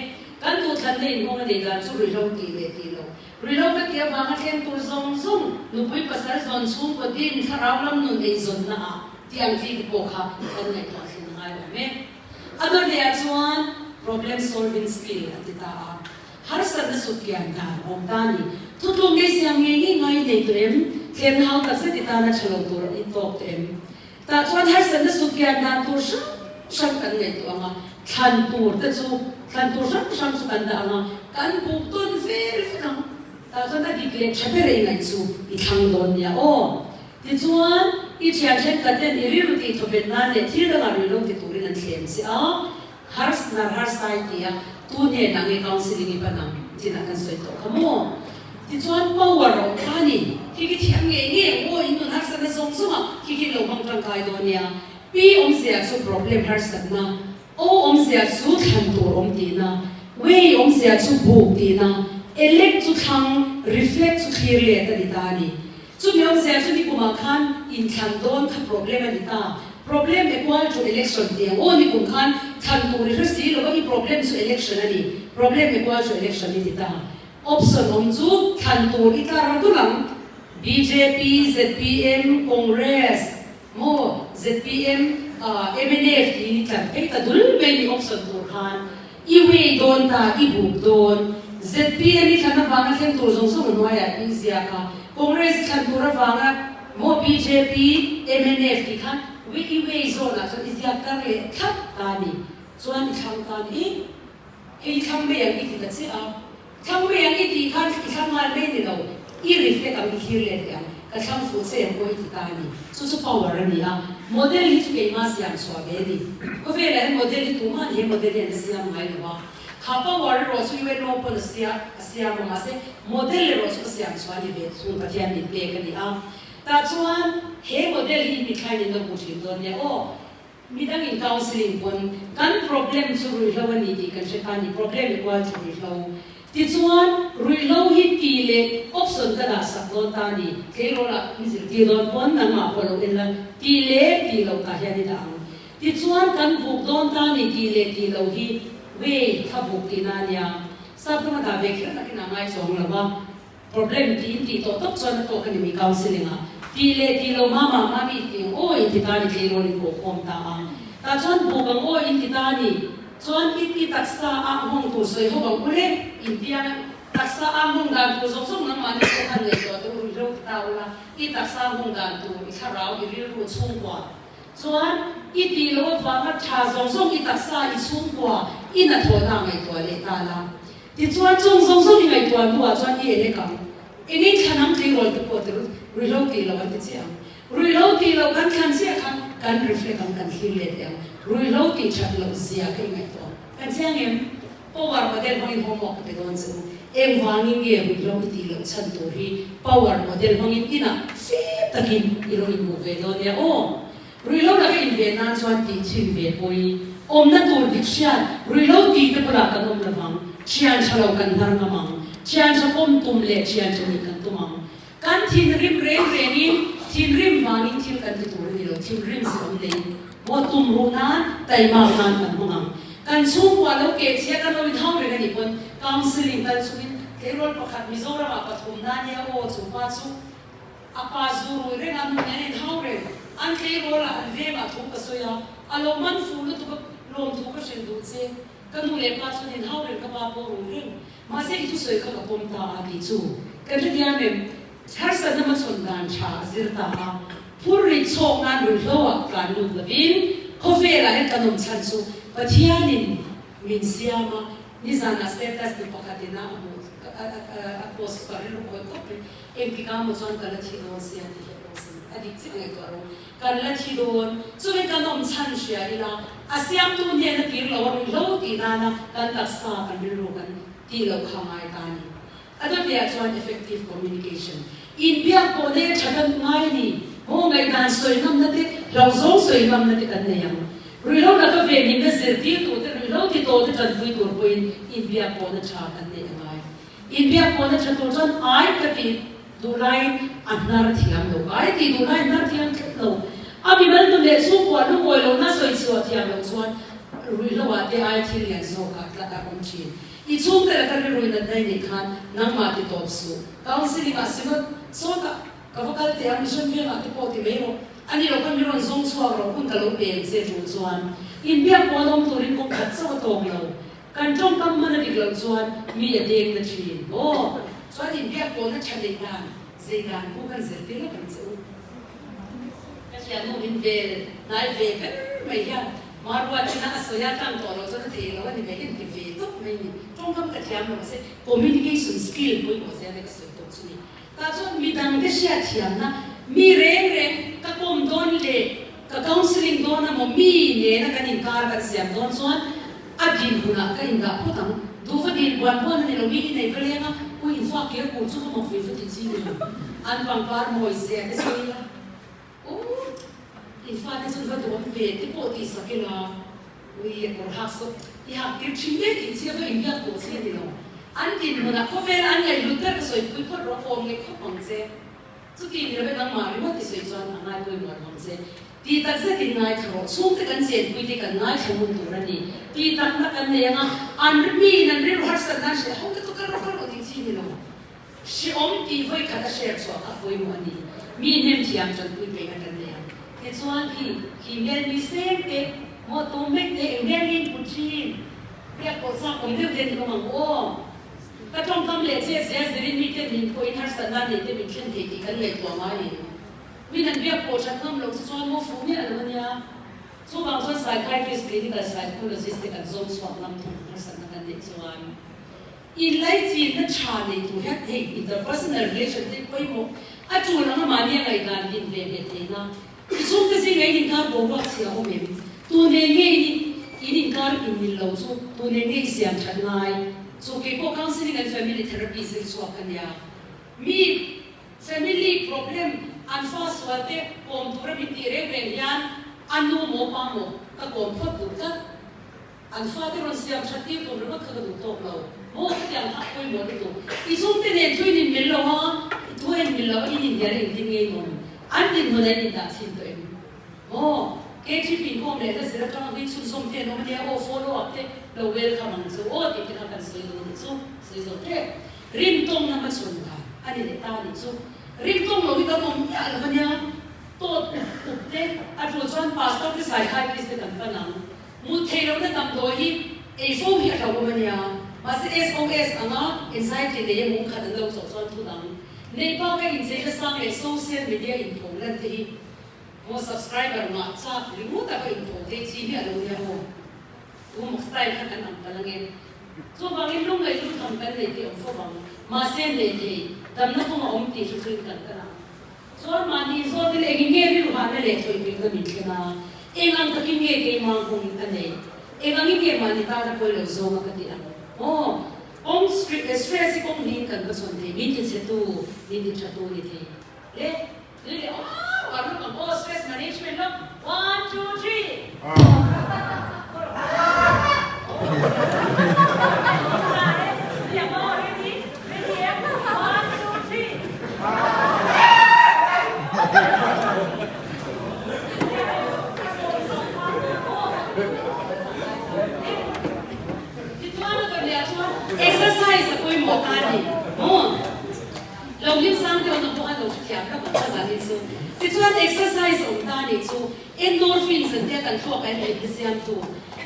Kan duhthlanna inhawng a nei dan chu ruihhlo tih leh tih lo. Ruihhlo ka tih avanga thleng tur zawng zawng, nupui pasal zawn chhungkaw din, thlarau lam nun ei zawnna ah tih ang chi te pawh kha kan ngaihtuah thlen a ngai awm e. A dawtleh ah chuan problem solving skill a ti ta a. Harsatna sut kian dan awm ta a ni. Thutluk ngei siam ngei ngei ngai i nei tawh em? Thlenna hau tak zet i tana tha lo tur i tawk tawh em? Tah chuan harsatna sut kian dan tur hrang hrang kan ngaihtuah ang a, thlan tur te chu thlan tur hrang hrang chu kan dah ang a, kan buk tawn vel vek ang. Tah chuan a dik leh tha ber ei ngaih chu i thlang dawn nia aw. Tichuan, i thian thenkhat ten i rilru tih thawven nan leh thil dangah ruihlo ti turin an thlem che a, hars nar harsai ti a, tu hnenah nge counselling i pan ang chinah kan sawi tawh kha maw? Tichuan power a awm kha a ni. Khi khi thiam ngei ngei ang aw, in nun harsatna zawng zawng ah khi khi lo hmang tangkai dawn nia. P awmzia chu problem harsatna, O awmzia chu thlan tur awm tihna, Way awmzia chu buk tihna, Elect chu thlang, reflect chu thlir let a ni ta a ni. Chumi awmzia chu nikumah khan inthlan dawn kha problem a ni ta. Problem equal to election tih ang aw, nikum khan thlan tur i hre si lo va, i problem chu election a ni, problem equal to election i ti ta. Option awm chu thlan tur i tlar dul ang, bjp, zpm, Congress, maw, zpm, mnf tiin i tlar phei ta dul mai ni option tur khan i weigh dawn ta, i buk dawn. Zpm i thlan avanga thleng tur zawng zawng a hnuaiah i ziak a, Congress i thlan tur avanga maw bjp, mnf tih khan i weigh zawnah chuan i ziak tar leh thlap ta a ni. Chuan i thlang ta a ni. Hei thlang mai ang i ti ta che a, thlang mai ang i tih khan i thlang nghal mai ni lo, i reflect ang i thlir let leh ang, ka thlang fuh che em pawh i ti ta a ni. Chu chu power a ni a, model hi chu keimah siam chhuah ve a ni. Khawvelah hian model hi tumah ni he model hi an la siam ngai lo a, kha power erawh chu UNO pawn a sia a siam a, mahse model erawh chu ka siam chhuah a ni ve thung, Pathian min pek a ni a. Tah chuan he model hi mithlain in lo hmu thin dawn nia aw. Midangin counselling pawn kan problem chu ruihhlo a ni tih kan hre ta a ni, problem equal to ruihhlo. Tichuan, ruihhlo hi tih leh option ka dah sak dawn ta a ni. Tleirawlah min zirtir dawn pawn nangmah pawh lo en la, tih leh tih loh tah hian i dah ang. Tichuan, kan buk dawn ta a ni tih leh tih loh hi way kha buk tihna a nia. Sap ram a dah ve kher takin a ngai chuang lo a. Problem tiin tih tawh tawp chuan a tawk a ni mi counselling ah. Tih leh tih lo mama mami tih ang aw in ti ta ni tleirawl in pawh khawm ta a. Tah chuan buk ang aw in ti ta ni. Chuan i i taksa a nghawng tur sawi ho ang ule in piang a taksa a nghawng dan tur zawng zawng nangmahni pawh khan ngaihtuah te u ruihhlo ti ta ula i taksa nghawng dan tur i thlarau i rilru chhungkua chuan i tih loh avanga tha zawng zawng i taksa i chhungkua i hnathawhna ngaihtuah leh ta la. Tichuan, chung zawng zawng i ngaihtuah hnuah chuan i elek ang. Engin thlan ang tleirawl te pawh tirut, ruihhlo tih loh an ti chiah ang. Ruihhlo tih loh kan thlan chiah khan kan reflect ang, kan thlir let leh ang. Ruihhlo tih that loh zia kha i ngaihtuah ang. Kan chiang em? Power model hmangin homework ka pe dawn che u. Engvangin nge ruihhlo i tih loh chhan tur hi power model hmangin inah fim takin i lo inhmuh ve dawn nia aw. Ruihlo laka inven nan chuan tih chhin ve pawi awmna tur dik hriat ruihlo ti te bulah kan awm lovang, thian tha lo kan hnar ngam ang, thian tha pawm tum leh thian tha nih kan tum ang. Kan thinrim reng rengin thinrim vangin thil kan ti tur a ni lo, thinrim si awm neiin maw tum ruh nan taimak nan kan hmang ang. Kan chhungkua lo keh chhia kan lo inhau reng a nih pawn counselling kal chungin tleirawl pakhat Mizoramah pathum nan nia aw chu pa chu A pa zu rui reng a, nu nen inhau reng. An tleirawl ah an veng ah thu ka sawi a, a lo man fuh lutuk a, lawm thu ka hrilh duh che. Ka nu leh pa chuan inhau reng ka pa pawh rui reng. Mahse i thusawi kha ka pawm ta a tih chu kan hre diam em? Harsatna hmachhawn dan tha a zir ta a, phur rit chhawk nan ruihhlo ah tlan lut lovin khawvel ah hian kan awm chhan chu Pathianin min siam a, nizanah status nu pakhatin a hmuh a post ka rilru khawih khawp mai. Engtikah maw chuan ka la thi dawn sia tih hi a awm sin. A dik chiah ngaihtuah rawh. Kan la thi dawn. Chumi kan awm chhan hria ila, a siamtu hnen a tir lo a ruihhlo tih nana kan taksa kan rilru kan tih loh kha ngai ta a ni. A dawtliah chuan effective communication, inbiak pawh nen tha kan ngai a ni. Maw ngaihdan sawi ngamna te, hlauhzawng sawi ngamna te kan nei ang. Ruihhlo laka venhimna zirtirtu te, ruihhlo ti tawh te tanpui tur pawhin inbiak pawhna tha kan neih a ngai. Inbiak pawhna tha tur chuan ai ka tih duh laiin a hnar thiam lo, ai tih duh laiin hnar thiam tlat lo. A mimal nun leh chhungkua lungawi lohna sawi chhuah thiam loh chuan ruihloah te ai thil lian zawkah tlat a awm thin. I chhungte laka rilrui natna i neih khan nangmah ti tawp suh. Counselling ah synod sawtah ka va kal teh a, mission vengah te pawh ti mai rawh. A ni lo khan mi rawn zawng chhuak rawh, hun ka lo pe ang che tul chuan. Inbiak pawh an awm turin kawng khat chauh a tawk lo. Kan tawngkam hman a dik loh chuan mi a deng na thin maw? Chuan inbiak pawhna tha neih dan, zei dan pawh kan zirtir lawk ang che u. Ka thiannu min vel hnai ve ber mai hian Marua china a sawi a tlang tawh loh chuan a theih loh a ni mai hian ti ve tawp mai ni. Tawngkam ka thiam lo mahse communication skill pawimawh zel e ka sawi tawp chu ni. Tah chuan midangte hriatthiamna mi reng reng ka kawm dawn leh ka counselling dawn emaw mi nena kan inkar kan siam dawn chuan A din hunah ka indah phawt ang. Duhva din buan buan a ni lo, mi i nei va leng a, ui infuak kir kur chu ka mawk vui va ti chi ni lo. An pangpar mawi zia te sawi ila, u infa te chuan va duhawm ve te pawh tih sak ila, ui a kawr hak saw i hak tir thin hle tih chi a va inbiak pawh chi a ni lo. An din hunah khawvela an ngaihhlut ber ka sawipui phawt rawh, awm ngei khawp ang che. Chuti ni love nangmah ringawt i sawi chuan a ngai pawimawh lo ang che. Tih tak zetin ngaithla rawh. Chhungte kan chenpui te kan ngaithla ngun tur a ni. Tih takna kan nei anga an miin an rilru harsat nan hrilh ho te chu kal rawh kal rawh tih chi ni lo. Hreawm tih vawi khat a hriat chhuah kha pawimawh a ni. Mi hnem thiam tanpui peihna kan nei ang. Tichuan khi khi hmel nui seng te, maw tum vek te, eng hmel nge in put thin? Biak pawh chak awm deuh te ni awm ang aw. Ka tawngkam leh chet zia zirin miten min pawhin harsatna neih te min thlen thei tih kan ngaihtuah ngai em? Min an biak pawh that ngam loh chu chuan maw fuh miah lo a nia. Chuvang chuan psychiatrist, clinical psychologist te kan zawng chhuak ngam thung harsatna kan neih chuan inlaichinna tha nei tur hian hei interpersonal relation te pawimawh a tul anga mahni a ngaihdan din ve ve theihna I chhungte zinga in inkar boruak chhia awm em? Tu nen nge in in inkar in mil lo chu tu nen nge i siam that ngai? Chu kei pawh counselling and family therapy zir chhuak ka nia. Mi family problem an fa sual te kawm tura min tih reng reng hian a nu maw pa maw ka kawm phawt duh tlat. An fate rawn siam that tir tur ringawt kha ka duh tawk lo. Maw khatiang kha a pawimawh lutuk. I chhungte nen thu in inmil lo a, i thu a inmil lo a, in inhnial a engtin nge in awm? An dinhmun a in indah chhin tawh em? Maw KTP inkhawm leh na zir atanga hui chhunzawm te an awm ania aw, follow up te lo welcome ang chu aw tih te kha kan sawi dawn a nih chu, sawi zo tep. Rimtawngna hmachhawn dan a ni leh ta a nih chu. Rimtawng lo hi kan awm miah lo ania, tawt up up te a tul chuan pastor te psychiatrist te kan pan ang. Mut theih lohna damdawi hi ei fo hi a hlauhawm ania, mahse SOS anga anxiety nei emaw khat an lo chawh chuan thu dang neih baka incheina sang leh social media inpho lan te hi maw subscriber ngah chak ringawt a va inpho theih chi miah lo nia maw tu mak style kha kan ang palh ange. Chuvangin lungngaih lu tham kan nei tih awm fo vang, mahse nei thei damna kawng a awm tih hre chuin kan kal ang. Chuan mahni zawtin engin nge rilruhana leh thawihpikna min thlen a, eng ang takin nge keimah hung a neih, eng angin nge mahni tana pawi lo zawnga ka tih ang? Aw, kawng stress hi kawng niin kan va chhawn thei, min ti chhetu, min ti thatu ni thei. Le, tui leh uar uar lawk ang aw, stress management lawk, one, two, three! Exercise a pawimawh ta a ni maw? Lo hlim sang deuh na pawh a lo hrethiam hlauh ang kha zan in chu. Tichuan exercise awm ta a nih chu. Endorphins an tia kan thluak ah hian hlimna siamtu.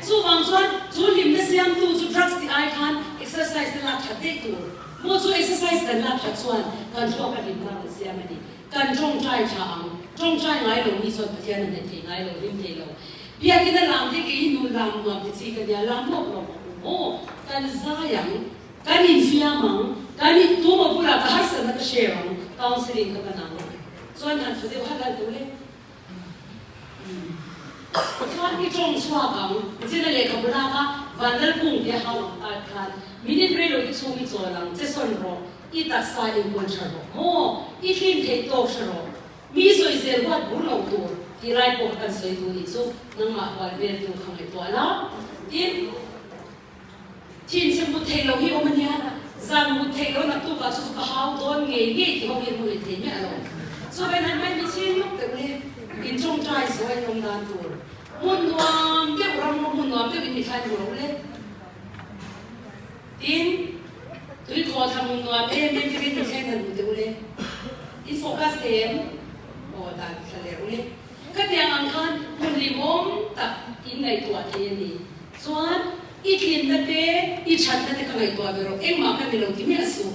Chuvang chuan chu hlimna siamtu chu drugs tih ai khan exercise te lak that daih tur. Maw chu exercise kan lak that chuan kan thluak a hlimna rawn siam a ni. Kan tawngtai tha ang. Tawngtai ngai lo mi chuan Pathian a hne thei ngai lo, hlim thei lo. Biakina lam te kei hi nun lam nuam ti chi ka nia, lam lawk lawk ang u maw? Kan zai ang, kan infiam ang, kan in tuma bulah ka harsatna ka share ang, counselling ka pan ang. Chuan han tha deuh halh halh duh le. Chuan i tawng chhuak ang, China lehkhabu lak a, Vanlalpung tia hau ang tat khan minute rei lo te chhung i chawl ang, che sawn rawh, i taksa inkual tha rawh maw, i hlim theih tawk hre rawh, mi sawi zel huat bur lo tur tih lai pawh kha kan sawi duh nih chu, nangmah hual vel tu kha ngaihtuah la, tin. Thin che mut theih loh hi awm a nia, zan mut theih loh naktuk ah chu chu ka hau dawn ngei ngei ti ho hi an hmu thei miah lo. Chuan an mai mi chhing lawk deuh le, in tawngtai zo a in awm dan tur. Hmun nuam deuh ram rawh hmun nuam deuh in mi thlai hmu rawh le. Tin, tui thaw thla hmun nuam em em te in mi thleng han hmu teh u le. In focus thei em? Aw dan thla leh u le. Ka tiang ang khan hmun limawm tak in ngaihtuah thei a ni. Chuan, i tlinna te, i thatna te ka ngaihtuah ve rawh, engmah ka ni lo ti miah suh.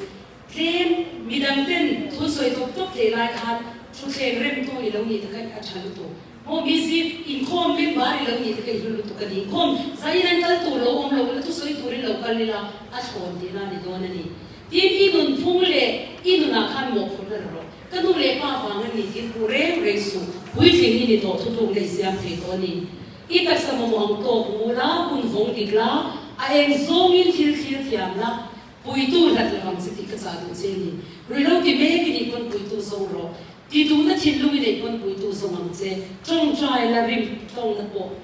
Tlem, midang ten thun sawi tawp tawp thei lai khan thutthleng remtu i lo nih te kha a tha lutuk. Maw busy, inkhawm member i lo nih te kha i hlu lutuk a ni. Inkhawm zaiin an kal tur lo awm lo ila, thusawi turin lo kal ila, a thlawn tihna a ni dawn a ni. Tin, i nunphung leh i nunah khan mawhphurhna la rawh. Ka nu leh pa vang a ni tih hmu reng reng suh, puitling i ni tawh thutluk na i siam thei tawh a ni. I taksa mamawh ang tawk mu la, hun vawng dik la, a eng zawngin thil thlir thiam la, puitu hlat lo ang che tih ka chah duh che ni. Ruihhlo ti mek i nih pawn puitu zawng rawh, ti duhna thinlung i neih pawn puitu zawng ang che, tawngtai la rim tawngna pawh.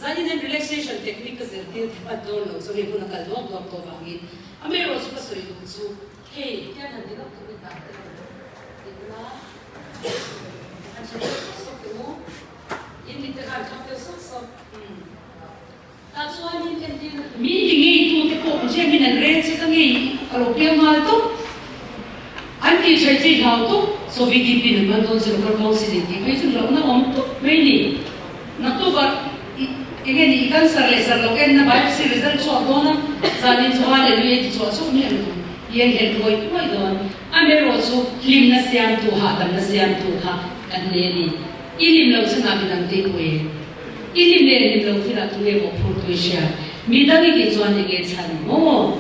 Zanin hian relaxation technique ka zirtir thepat dawn lo chu hei hun a kal duak duak tawh vangin amaherawhchu ka sawi duh chu hei tian han ti lawk tur in dah te lo ti ula han hre deuh sawk sawk teh u. In mit te khan khap deuh sawk sawk. Tah chuanin entirna tur. Min ti ngeitute pawh Jamin an rel che ka ngei ka lo piang nghal tawp. An tih thaih che i hlau tawp. Chaw VDP in an man dawn che local council in tih phei chu hlauhna awm tawp mai ni. Naktukah i enge ni i cancer leh zar lo enna biopsy result chhuak dawn a, zanin chu hallelujah i ti chhuah chauh mai ang. I enghelh ngawih ngawih dawn. Amaherawh chu hlimna siamtu hahdamna siamtu kha kan nei a ni. I hlim lo chungah midang te i pui e. I hlim leh hlim lo thilah tu nge maw phur tu i hria? Midang i tih chuan enge chhan maw?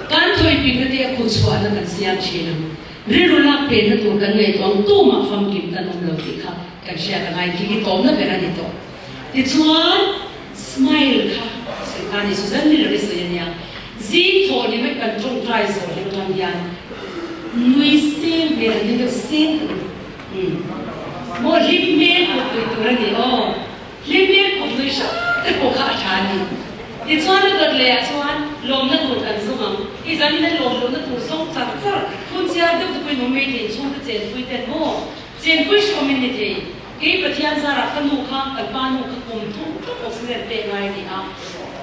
Kan thawipikna te a kut chhuahna kan siam thin ang. Rilru lak penna tur kan ngaihtuah ang tumah famkim kan awm lo tih kha kan hriat a ngai khi hi tawmna ber a ni tawh. Tichuan smile kha sawi ta ni Susan Miller i sawi a nia. Zing thawh ni mai kan tawngtai zawh hleuh atang hian nui seng hmel an ni deuh seng ka ni. Umm. Maw hlim hmel pawh tui tur a ni aw. Hlim hmel pawh tui hrang te pawh kha a tha a ni. Tichuan a dawt leh ah chuan lawmna tur kan zawng ang. Hei zanin a lawm lohna tur zawng char char, phun chiar deuh te pawhin awm mai thei, chhungte chenpui ten maw? Chenpui hreawm in ni thei. Kei Pathian zarah ka nu kha kan pa nu kha kum thum tluk oxygen pek ngai a ni a.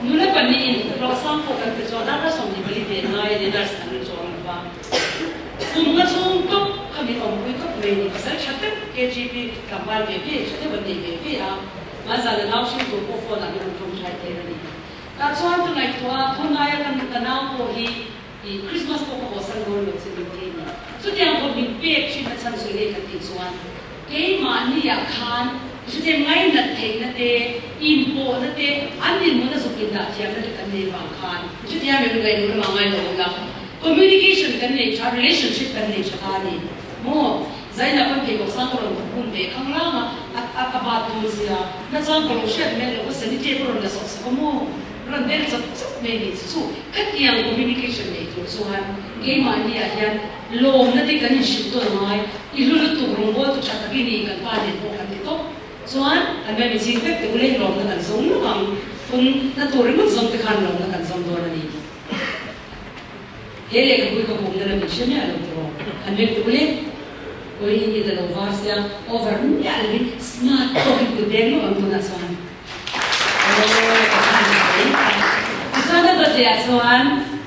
Nula pahnihin hlawhsang pawh kan pe chuan darkar 24 ve ngai a ni, nurse an la chuang lo va. Kum nga chhung tawp kha min awmpui tawp mai a ni. Pasal tha deuh KGP tlangval ve ve, tha deuh an nei ve ve a. Hmanzan a nau hring tur pawh phone ah min rawn tawngtai tir a ni. Tah chuan ka ngaihtuah a, khawngaia ka ka nau pawh hi i Christmas pawh ka hawsan dawn lo che min ti a ni. Chutiang pawh min pek thin a chhan chu enge ka tih chuan keimahni ah khan hritem ngainat theihna te, inpawhna te, an dinhmun a zuk indah thiamna te kan nei vang khan chutiang em ngaihtuah lamah ngai lo awm la. Communication kan nei tha, relationship kan nei tha ta a ni maw? Zaina pawn pheikhawk sang ka rawn khum ve khang lang a, a a bat dawn sia, nachang ka lo hriat hmel loh ka sanitape a rawn la sawk sawk a maw? Rawn bel chawp chawp mai ni chu chu khatiang communication nei tur chuan keimahni ah hian lawmna te kan inhrilh tawn a ngai, i hlu lutuk rawngbawl tu tha tak i ni kan pa nen pawh kan ti tawp chuan kan mai miching vek te ule lawmna kan zawng lawk ang, phun na tur ringawt zawng te khan lawmna kan zawng dawn a ni. He lehkhabu hi ka pumna lam in hre miah lo tiraw? An meng duh le. Awi i la lo var sia, over miah lovin smart tawkin kut beng lawk ang tunah chuan. Aw ka khan mai. Tichuan a dawt leh ah chuan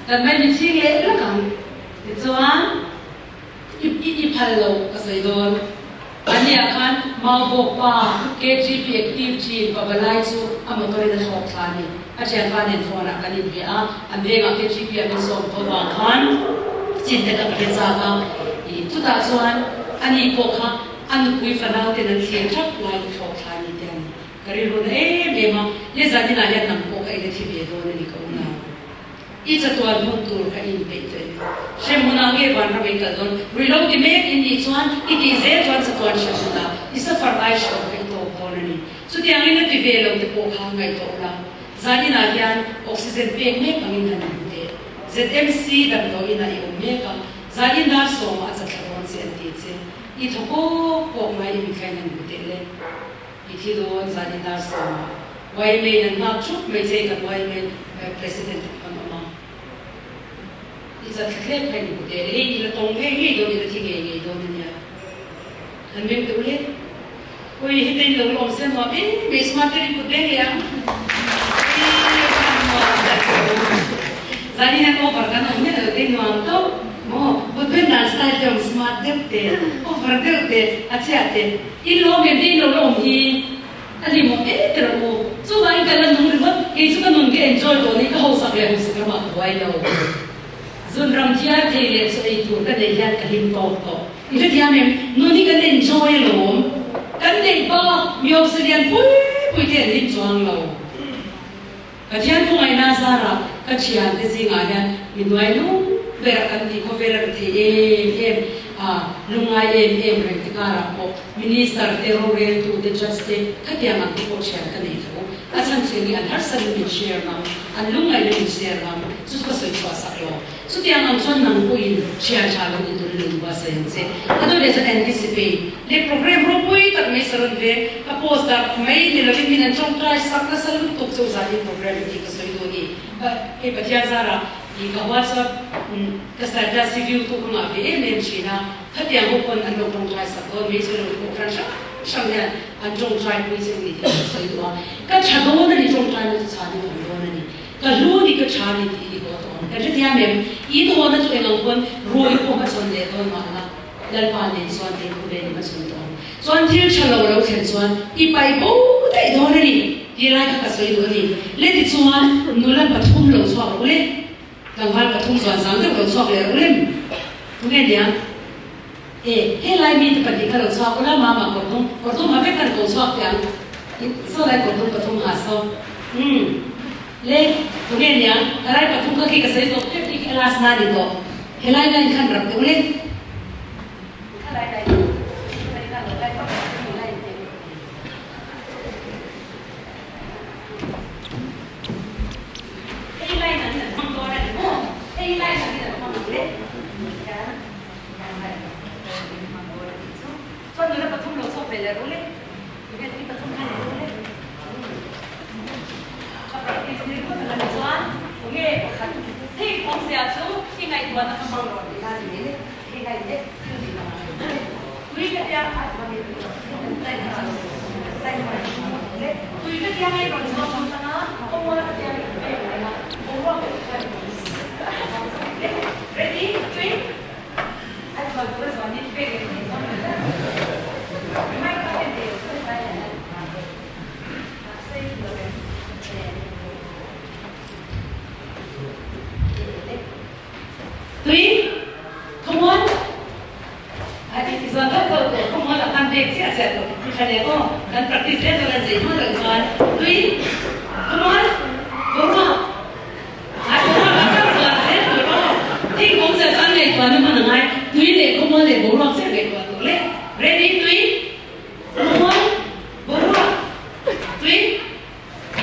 kan mai mitchhing leh lawk ang. Tichuan. I i phal lo ka sawi dawn. Ania khan Maubawk pa KGP active chin pavalai chu a motor in a thlawk thla a ni. A thianpa nen phone ah kan inbia a, an vengah KGP a min sawm tawh vang khan chin te ka pe chak a. I chutah chuan ani pawh kha a nupui fanau ten an thlir thap laiin a thlawk thla a ni te a ni. Ka rilru na em em a, nizan inah hian nang pawh ka ina thi ve dawn a ni ka unau. I chatuan hmun tur ka inpeih tawh em? Hremhmunah nge vanram in kal dawn? Ruihlo ti mek in nih chuan i tih zel chuan chatuan hremhmunah i safar lai hreawm kha i tawk dawn a ni. Chutiangin a ti ve lo te pawh kha ngaihtuah ula. Zaninah hian oxygen pek mek angin han inhmu teh. ZMC damdawiinah i awm mek a, zanin dar sawmah a chatthla dawn che an ti che. I thaw pawk pawk mai i mithlain han hmu teh le. I thi dawn zanin dar sawmah YMA in an nghak thup mai che kan YMA President te pawh an awm a. I chat thla thlep kha in hmu teh le hei i la tawng ngei ngei dawn i la thi ngei ngei dawn ania. An meng deuh le. Ui heta in lo lawm se nuam em mai smart deuh in kut beng leh ang. Zanin an over kan awm miah lo te nuam tawp maw kut ben dan style te awm smart deuh te over deuh te a chhiat te. In lawm em te in lo lawm hi a ni maw em te rawh u. Chuvangin ka la nung ringawt, kei chu ka nun ka enjoy tawh ni, ka hausak leh hausak ramah ka buai lo. Zun ram thiar thei leh chaw ei tur ka neih hian ka hlim tawk tawh. I hrethiam em? Nun hi kan enjoy alawm. Kan neih bak mi hausa lian pui pui te an hlim chuang lo. Pathian khawngaihna zarah ka thiante zingah hian mi hnuai lung berah kan tih khawvel a ri thei em em a, lungngai em em reng te karah pawh Minister te, roreltu te, Judge te khatiang ang te pawh thian ka nei tho. A chhan chu enge an harsatna min share ngam, an lungngaihna min share ngam, chu chu ka sawi chhuah sak lo. Chutiang ang chuan nang pawhin thian tha lo ni turin an buatsaih ang che. A dawt leh chuan anticipate leh program ropui tak mai sa rawn ve ka post darh mai ni lovin min an tawngtai sak nasa lutuk chu zanin program tih ka sawi duh a ni. Hei Pathian zarah i ka WhatsApp ka status hi view tu ka ngah ve em em thin a, khatiang ho pawn an lo tawngtai sak dawn mai chu lo kohhran hrang hrang hian an tawngtai pui che u ni tih ka sawi duh a. Ka tha dawn a ni tawngtaina chu chhanin a awm dawn a ni. Ka hlu ni ka tha ni tih i haw tawh ang. Kan hrethiam em? I dawna chu eng ang pawn ruai pawh a chhawn leh dawn mah la, Lalpa nen chuan hei khawvel in a chhawn tawh ang. Chuan thil tha lo lo thlen chuan i pai bo daih dawn a ni tih lai kha ka sawi duh a ni. Le tichuan nula pathum lo chhuak rawh ule, tlangval pathum zuan zang deuh lo chhuak leh rawh ulem. Tunge nia? E, helai mite pahnih kha lo chhuak ula, mama kawrdum, kawrdum ha vek khan ko chhuak teh ang. Saw lai kawrdum pathum ha saw. Umm. Le, tunge nia, ka lai pathum kha khi ka sawi zawk tep khi ka last na ni tawh. Helai line khan rap teh ule. Kha lai line, kha lai line, lai pathum line te. Hei line an an hmang dawn a ni maw? Hei line angin an hmang ang le. Chuan nula pathum lo chhuak ve leh ru le. Tunge ni pathum kha ni ru le. Ka practice ni ringawt a la ni chuan tunge pakhat hei awmzia chu. tuahna kha hmang rawh tih na ni mai le. Hei hai le thil tih dang ang le. Tui ka tia a Tui ka tia ngai rawn zawng ang tang a, kawngmual ka tia ngai pek mai a, boruak ka tia ngai Ready? Tui? A chuan tur a zuan in pek leh thei zawng mai Mic ka ken ve sawi lai hian a sei lo em? Tui, Khawmual, a ti ti zawn deuh deuh tawh, Khawmual a kan pek chiah chiah tawh, ti tha leh aw, kan practice zel dawn a zei hma loh chuan, Tui, Khawmual, boruak, a boruak ah chauh chuan zel tur aw, thing awm zia chuan ngaihtuahna hman a ngai, tui leh khawmual leh boruak chiah ngaihtuah tur le, ready, tui, khawmual, boruak, tui.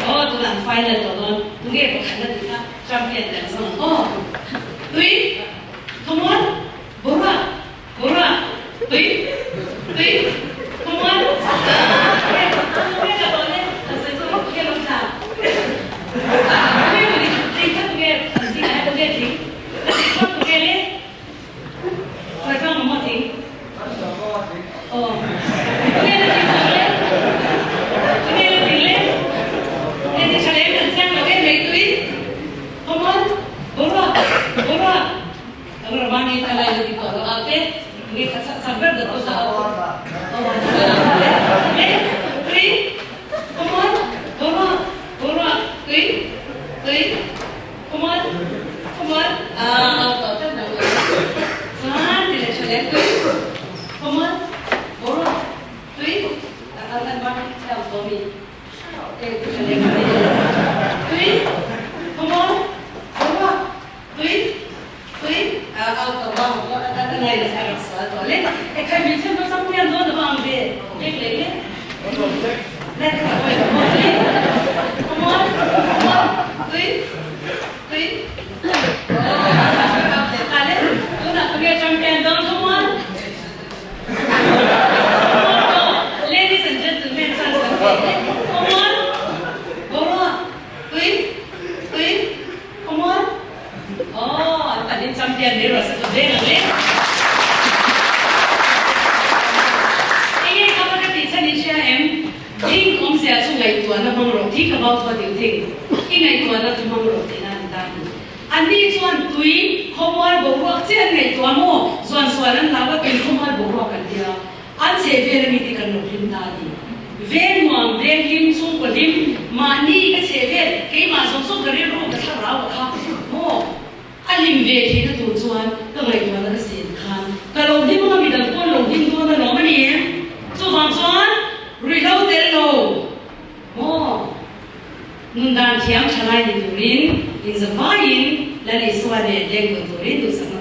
Aw tunah an final tawh dawn, tunge pakhatna tih kha champion kan zawng ang aw. Tui, Khawmual, Boruak, Boruak, Tui, Tui, Khawmual, Tunge ka dawn e, an sawi zawng tunge lo thla. Tunge mawni tling kha tunge an zingah hian tunge tling, a tling chuan tunge le? Sawi chuan mamawh tling. Aw. Tunge la tling zawk le? Tunge la tling le? Hei ti tha lem kan chiang lo em mai tui. Khawmuan, boruak, boruak. Kan Ramani ta lai la ti tawh lo au te. Tunge kha chak chak ber dawt pawh sa au. Aw, le, tui. Khawmuan, boruak, boruak, tui, tui. Come on, come on, ah tawh tlat lo e. Chuan ti leh tha leh tui. Come on, boruak tui a kal kan ban chhiau tawh mi. E ti tha leh kan tui. Come on, boruak tui tui a out tawh bang pawh a a ngai la a rak sual tawh le. E khai mi chen pawh champion dawn a va ang ve. Lek leh le. Lek kha pawh i lo tui. Come on, come on, tui. Tui. Tunah tunge champion dawn come on. Ladies and gentlemen chance kan pe e. Come on. Boruak. Tui. Tui. Come on. Aw, an panin champion mai rawh se chu veng ang le. Enge ka va ka tih chhan i hria em? Think awmzia chu ngaihtuahna hmang rawh, think about what you think, i ngaihtuahna chu hmang rawh tihna a ni ta a ni. Anni chuan tui khawmual boruak chiah an ngaihtuah maw? Zuan sual an hlau a, tui khawmual boruak an tia. An chhe vel ami te kan lo hlim ta a ni. Veng nuam, veng hlim, chhungkaw hlim, mahni ka chhe vel, keimah zawng zawng ka rilru ka thlarau a kha maw? A hlim ve theihna tur chuan ka ngaihtuahna ka sen khan ka lo hlim anga midang pawh an lo hlim dawn alawm a ni em? Chuvang chuan ruihhlo tel lo maw? Nun dan thiam tha lai ni turin inzavaiin Lal Isua nen lengkawn turin duhsakna.